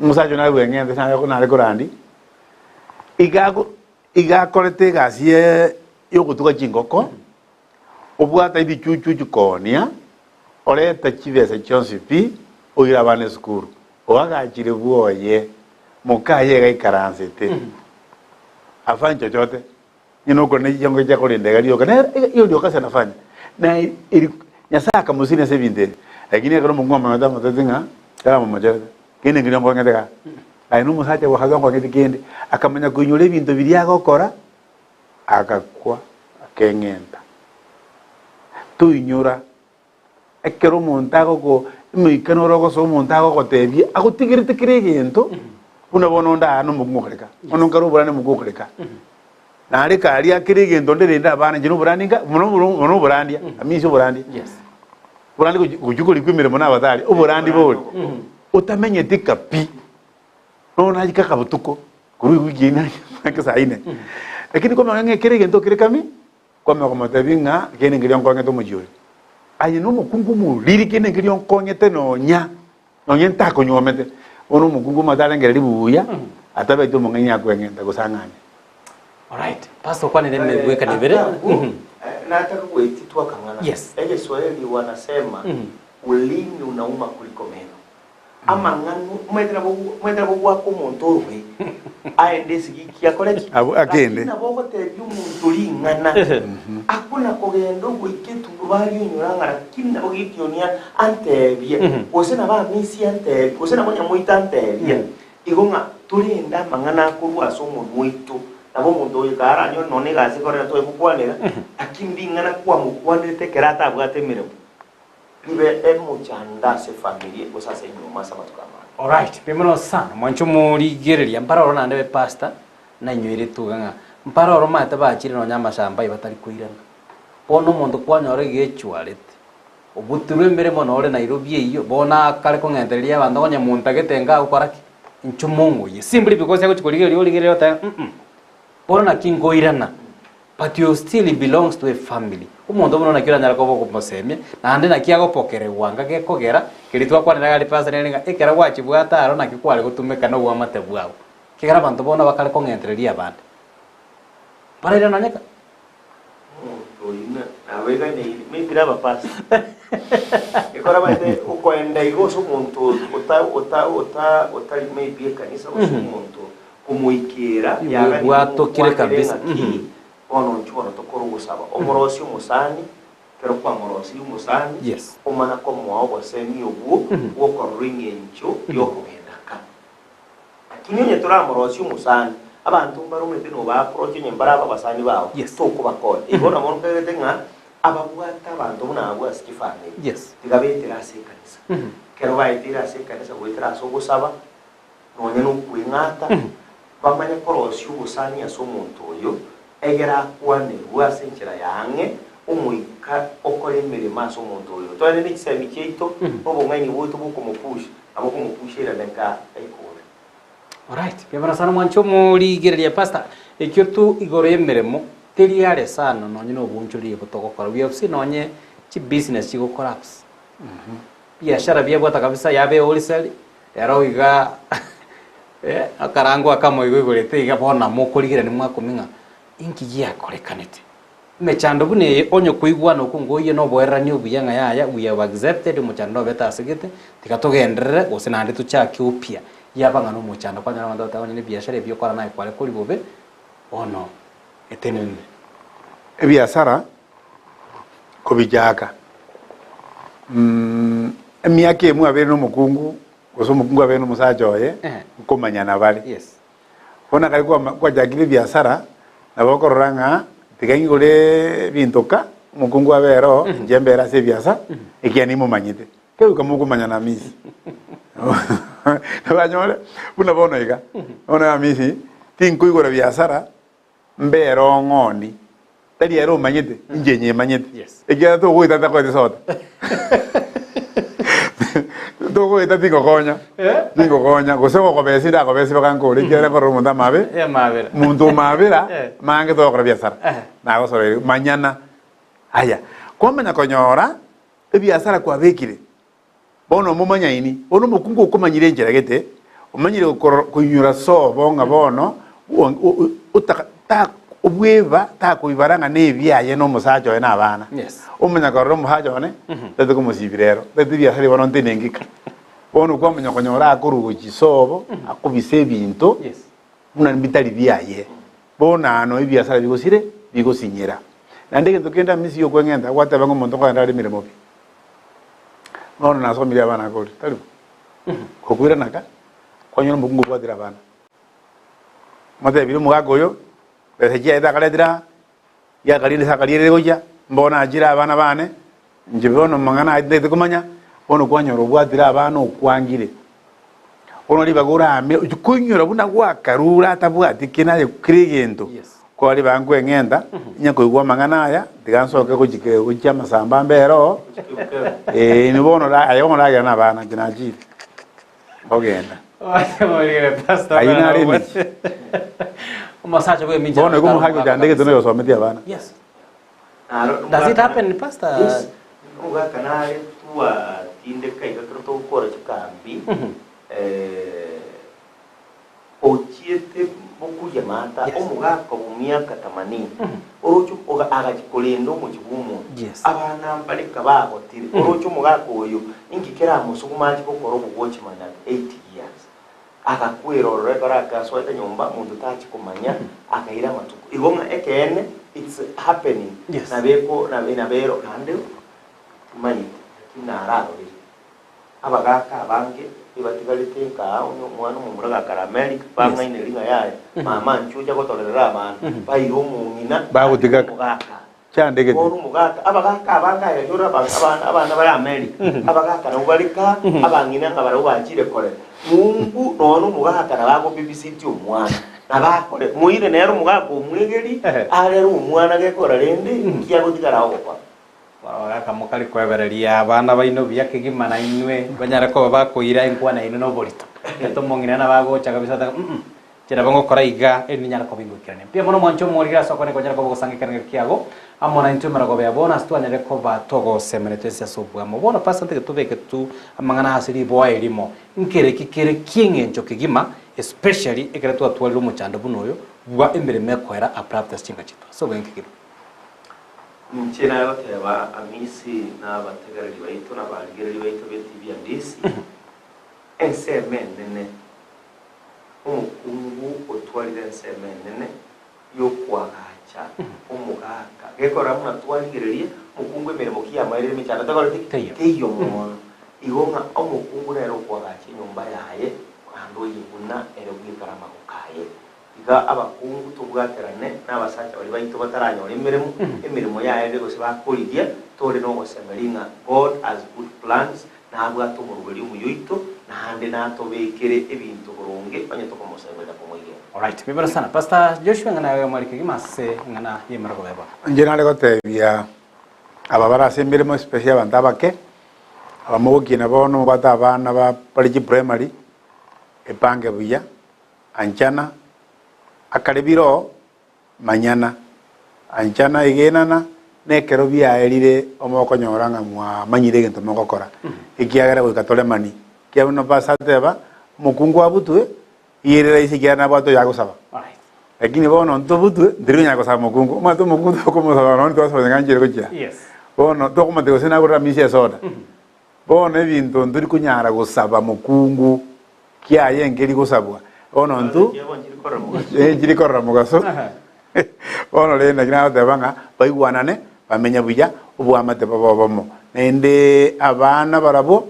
Omosacha oyo nare bweng'ente nare nare korandia, iga ago iga akorete egasi ye yogotuga chingoko, Obwata ebichuchuchu koonia, oreta chibesa chionsi pi, oire abana esukuru. Oagachire bwoye, mokaye iga aikaransete. Afanye chochote. Onye nokore ne chiongo chia korenda iga rioka, nere iga hiyo ndio kazi anafanya. Na eri Nyasaye akamosiria ase ebinto ebi. Lakini ekero omokungu amanyete amotebete ng'a taramomocherete, kende nkeria nkong'ete igaa. Aye na omosacha bwakabe onkong'eti kende, akamanya koinyora ebinto biria agokora, Agakwa, akeng'enta. Toinyora, ekero omonto agoko emoika noro ogosoa omonto agogotebia agotigerete kera egento, buna bono onde aa nomokungu okoreka, bono nkare oborani omokungu okoreka. Nareka aria kera egento onde rende abana inche noborani nka mono mono oborandia, amisia oborandia. Yes. Oborandi gochi gochia korikwa emeremo na abatari, oborandi bori, otamenyeti ka pi. Bono naika kabotuko, korwa ewiki eyio naika saa ine. Lakini kwamanya ng'a ekero egento kere kami, kwamanya komotebia ng'a kende nkeria onkong'ete omochie oyo. Aye na omokungu omoriri kende nkeria onkong'ete nonya, nonya ntakonyuomete. Bono omokungu omanyete arengereria buya, atabeti omong'aini akweng'enta gose ang'anye. Alright, Pastor okwanire emegwekano ebere. Nataka goetitwa akang'ana. Yes. Egeswahili wanasema ulimi unauma kuliko meno. Amang'ana, omanyete nabo omanyete nabo ogwaka omonto oroe, aende esigiki akore ki? Abwo akende. Lakini nabo ogotebia omonto ring'ana, akona kogenda ogoika etundubari onyore ng'a lakini nabo Gideoni antebie, gose nabo Amisi antebie, gose nabo Nyamoita antebie, igo ng'a torende amang'ana akorwa ase omonwa oito. Nabo omonto oyo karanyore nonya egasi ekorera toemokwanera, lakini ring'ana kwamokwanerete ekero atabwate emeremo. Ribe emochando ase efamiri gose ase enyomba ase amatuko amange. Alright, mbuya mono sana mwanche omorigereria mpare oro naende be pastor nainyoire tuga ng'a mpare oro omanyete bachire nonya amashamba aye batari koirana. Bono omonto kwanyora iga echwarete, obutirwe emeremo nore Nairobi eyio, bono akare kong'entereria abanto onye montagete enga agokora ki? Inchuo mong'oyie. Simply because agochi korigereria origereria otebe mm bono naki nkoirana. But you still belongs to a family. Omonto buna naki oranyare koba okomosemia, naende naki agopokeregwa anga gekogera, keria twakwanera iga aria pastor nere ng'a ekero gwachibwate aro naki kware gotumeka na obwamate bwao. Ekegera abanto bono bakare kong'entereria abande. Baraire nonye ka. Omonto oyio na nabeganeiri maybe na abapastor. Ekero abaete okoenda iga ase omonto ota ota ota otari maybe ekanisa gose omonto Komoikeera, yaganire Bwatokire mokwanere kabisa. ng'aki, bono inchuo bono tokore ogosaba. Omorosie omosani, ekero kwamorosirie omosani, Yes. omana komoa obosemi obwo bw'okorora eng'encho y'okogenda ka. Lakini onye toramorosie omosani, abanto mbaromete noba approach onye mbare ababasani bao, Yes. tokobakonya. Igo nabo nkagerete ng'a ababwate abanto buna abwo ase chifamiri, Yes. tiga betera ase ekanisa. Ekero baeteire ase ekanisa goetera ase ogosaba, nonya nokweng'ata, bamanye korosia obosani ase omonto oyo, egere akwanerwe ase enchera ya ang'e, omoika okore emeremo ase omonto oyo. Toende ne chisemi chiaito, na obong'aini bwaito bw'okomopush, nabo okomopush airane nka aikore. Alright, mbuya mono sana mwanche omorigereria pastor, ekio tu igoro y'emeremo teri are sana nonye na obonchoreria obo togokora, we have seen nonye chibusiness chigo collapse, biashara biabwata kabisa yabe wholesale, Ero iga Eh, akarangwa akamoigwa igorete iga bono namokorigerania mwakumia ng'a inki giakorekanete. Emechando buna eye onye koigwana okwo ngoyie noboererani obuya ng'a yaya we have accepted omochando nobete asegete tiga togenderere gose naende tochake upya yaba ng'a nomochando kwanyora abanto bateba onye nebiashara ebi okora naye kware kori bobe bono etenenere. Ebiasara kobichaka emiaka emo abeire nomokungu gose omokungu abeire nomosacha oye nkomanyana bare. Bono ekero kwachakire ebiasara, nabo okorora ng'a tiga ng'igore ebinto ka, omokungu abe ere oo, inche mbere ase ebiasa, ekiagera nimomanyete. Kegoika mokomanyana Hamisi. Nabanyore buna bono iga, bono Hamisi, tinkoigora biasara, mbere oo ng'oni, tari ere omanyete, inche nyemanyete. Yes. Ekiagera togoeta ntakoete soda. Togoeta tingokonya, tingokonya, gose gokobesi ndakobesi mpaka nkore, ekiagera nkorora omonto amabe, Amabera. monto omabera, Eh. mange togokora biasara. Eh. Nagosoreire, manyana. Aya, kwamanya konyora, ebiasara kwabekire, Bono omomanyaini, bono omokungu okomanyire enchera gete, omanyire gokorora koinyora sobo ng'a bono otaka ta obweba takoibara ng'a nebiaye na omosacha oye na abana. Yes. Omanya korora omosacha one, ntagete komosibira ero, ntagete ebiasara ebi bono ntenengika. Bono kwamanya konyora akorwa gochia sobo, akobisa ebinto, Yes. buna mbitari biaye. Bono ano ebiasara bigosire, bigosinyera. Naende egento kende ase misia okweng'enta, gwateba ng'a omonto nkoenda are emeremo pi. Bono nasomirie abana akore, tari bo? Gokoirana ka, kwanyora omokungu obwatire abana. Motebirie omogaka oyo, besa chiaye takaretire aa, giakarire ase akarierire gochia, mbono achire abana bane, inche bono amang'ana aya tintagete komanya, bono kwanyora obwatire abana okwangire. Bono ribaga orame, ochia koinyora buna gwakarure atabwati kende aye kera egento. Yes. Kwa ribaga nkweng'enta, onye koigwa amang'ana aya, tiga nsoke gochia ke gochia amasamba mbere oo, eh, inwe bono ra aye bono ragera na abana inche nachire, ogenda. Ayio nare emechie. Omosacha bw'emincha Bono igo omohaki ochandegete noyo osometie abana. Yes. Naro- Does it happen, Pastor? Yes. Omogaka nare twatindeka iga ekero togokora chikambi, eh, Ochiete bokuria mata Yes. omogaka bw'emiaka themanini, oroche oga agachia korenda omochie bw'omonto. Yes. Abana mbareka bagotire, oroche omogaka oyo inki keramosuguma achie gokora obowatchman at 80 years. Agakwera ororo ekero agasoete nyomba monto tachia komanya, akaira amatuko. Igo ng'a ekeene it's happening. Yes. Nabeko nabe nabero naende timanyeti lakini nararorire. Abagaaka abange ebatigarete nka onye omwana omomura gakare America, bang'aine ring'a yaya, mama inche ocha gotorerera abana, baira omong'ina Bagotiga omogaka. chandegete. Bono omogaka, abagaka abange aye rioro aba- abana abana bare America, abagaka nabo bare ka, abang'ina ng'a barabwo bachire korera. Mungu nonya omogaka nabo agobibisiti omwana, nabo akore, moire nere omogaka omwegeri, arere omwana gekora rende, nki agotigara agokora. Abagaka mokare kwebereria abana baino buya kegima na inwe banyare koba bakoira enkwana yaino noborito. Gento omong'ina nabo agocha kabisa oteba mm inche nabo ngokora iga erinde nyare koba ingoikerania. Mbuya mono mwanche omorire ase okone konyara koba ogosanga ekerengo kiago amo naintwe emerogoba ya bono ase twanyare koba togosemeria twensi ase oboamo. Bono pastor ntagete tobeke tu amang'ana ase riboa erimo nkereki kere kieng'encho kegima especially ekero twatwarire omochando buna oyo bwa emeremo ekoera abrupt ase chinka chiaito ase oboenke kegima. Inche nagoteba Amisi na abategereri baito na abarigereria baito b'etibi ya Ndisi, ensemo enene, omokungu otwarire ensemo enene y'okoagacha omogaka. Gekorora buna twarigereria omokungu emeremo ki yamaerire emechando takoreti ki? Teiyo. Teiyo mono. Igo ng'a omokungu nere okoagacha enyomba yaye, naende oyebuna ere bwekare amagoko aye. Iga abakungu tobwaterane nabasacha baria baito bataranyora emeremo, emeremo yaerire gose bakorigia, tore nogosemeria ng'a God has good plans, nabwate omoroberi omuya oito, naende natobekere ebinto boronge onye tokomosemeria na komoigena. Alright, mbuya mono sana Pastor Joshua eng'ana yago yamwari kegima ase eng'ana y'emerogo ya bono. Inche nare gotebia aba bare ase emeremo especially abanto abake, aba mogokina bono mobwate abana ba bare chiprimary, epange buya, Anchana, akare biro, manyana. Anchana, egenana, na ekero biaerire omokonyora ng'a mwamanyire egento mogokora, ekiagera goika toremani. Ekiagera buna pastor ateba, omokungu abutwe, Iyere rahisi ekiagera nabwate oyo agosaba. Lakini bono ntobutwe, ntiri konyara gosaba mokungu. Omanyete omokungu tokomosaba nonya twasaba ng'a nchire gochia. Bono tokomotebia gose nagorere amisi esoda. Bono ebinto ntori konyara gosaba mokungu kiaye nkeri gosabwa. Bono ntu eh, nchiri korora mogaso. Bono rende naki nagoteba ng'a baigwanane bamenye buya oboamate bobe obomo. Naende abana barabwo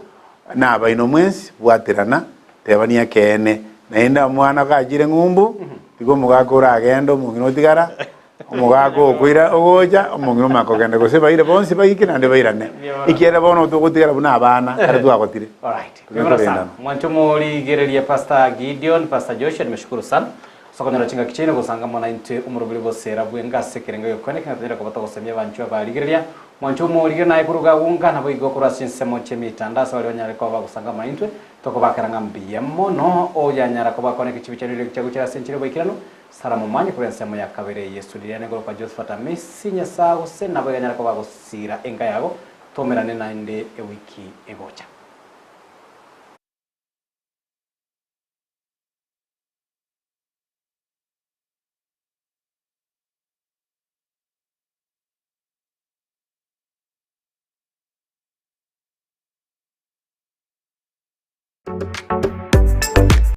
nabaino mwensi bwaterana Tebania ekeene, naende omwana gachire ng'umbu, tiga omogaka oragende, omong'ina otigara, omogaka okoira ogocha, omong'ina omanye kogenda, gose baire bonsi baike naende bairane. Ekiagera bono togotigara buna abana ekero twagotire. Alright. Togende Mwana sana. torendane. Mwancho morigererie Pastor Gideon, Pastor Joshua nimeshukuru sana. Ase okonyora chingaki chiaino gosanga mono intwe omoroberi bosera bwenga ase ekerengo egekone ekio tonyare koba togosemia abanchwa abarigereria. Mwancho omorigereria naye koruga agwo nka naboigo korwa ase chinsemo chi'emetandao ase baria banyare koba bagosanga mono intwe. Tokobakera ng'a mbuya mono oyanyara koba akona egechibi chia rirorio chia gochia ase enchera y'oboikeranu. Sara momanye korwa ensemo ya kabere Yesu riria nigo kwa Josephat Amisi Nyasae gose nabo iganyare koba agosira enka yago tomerane naende ewiki egocha.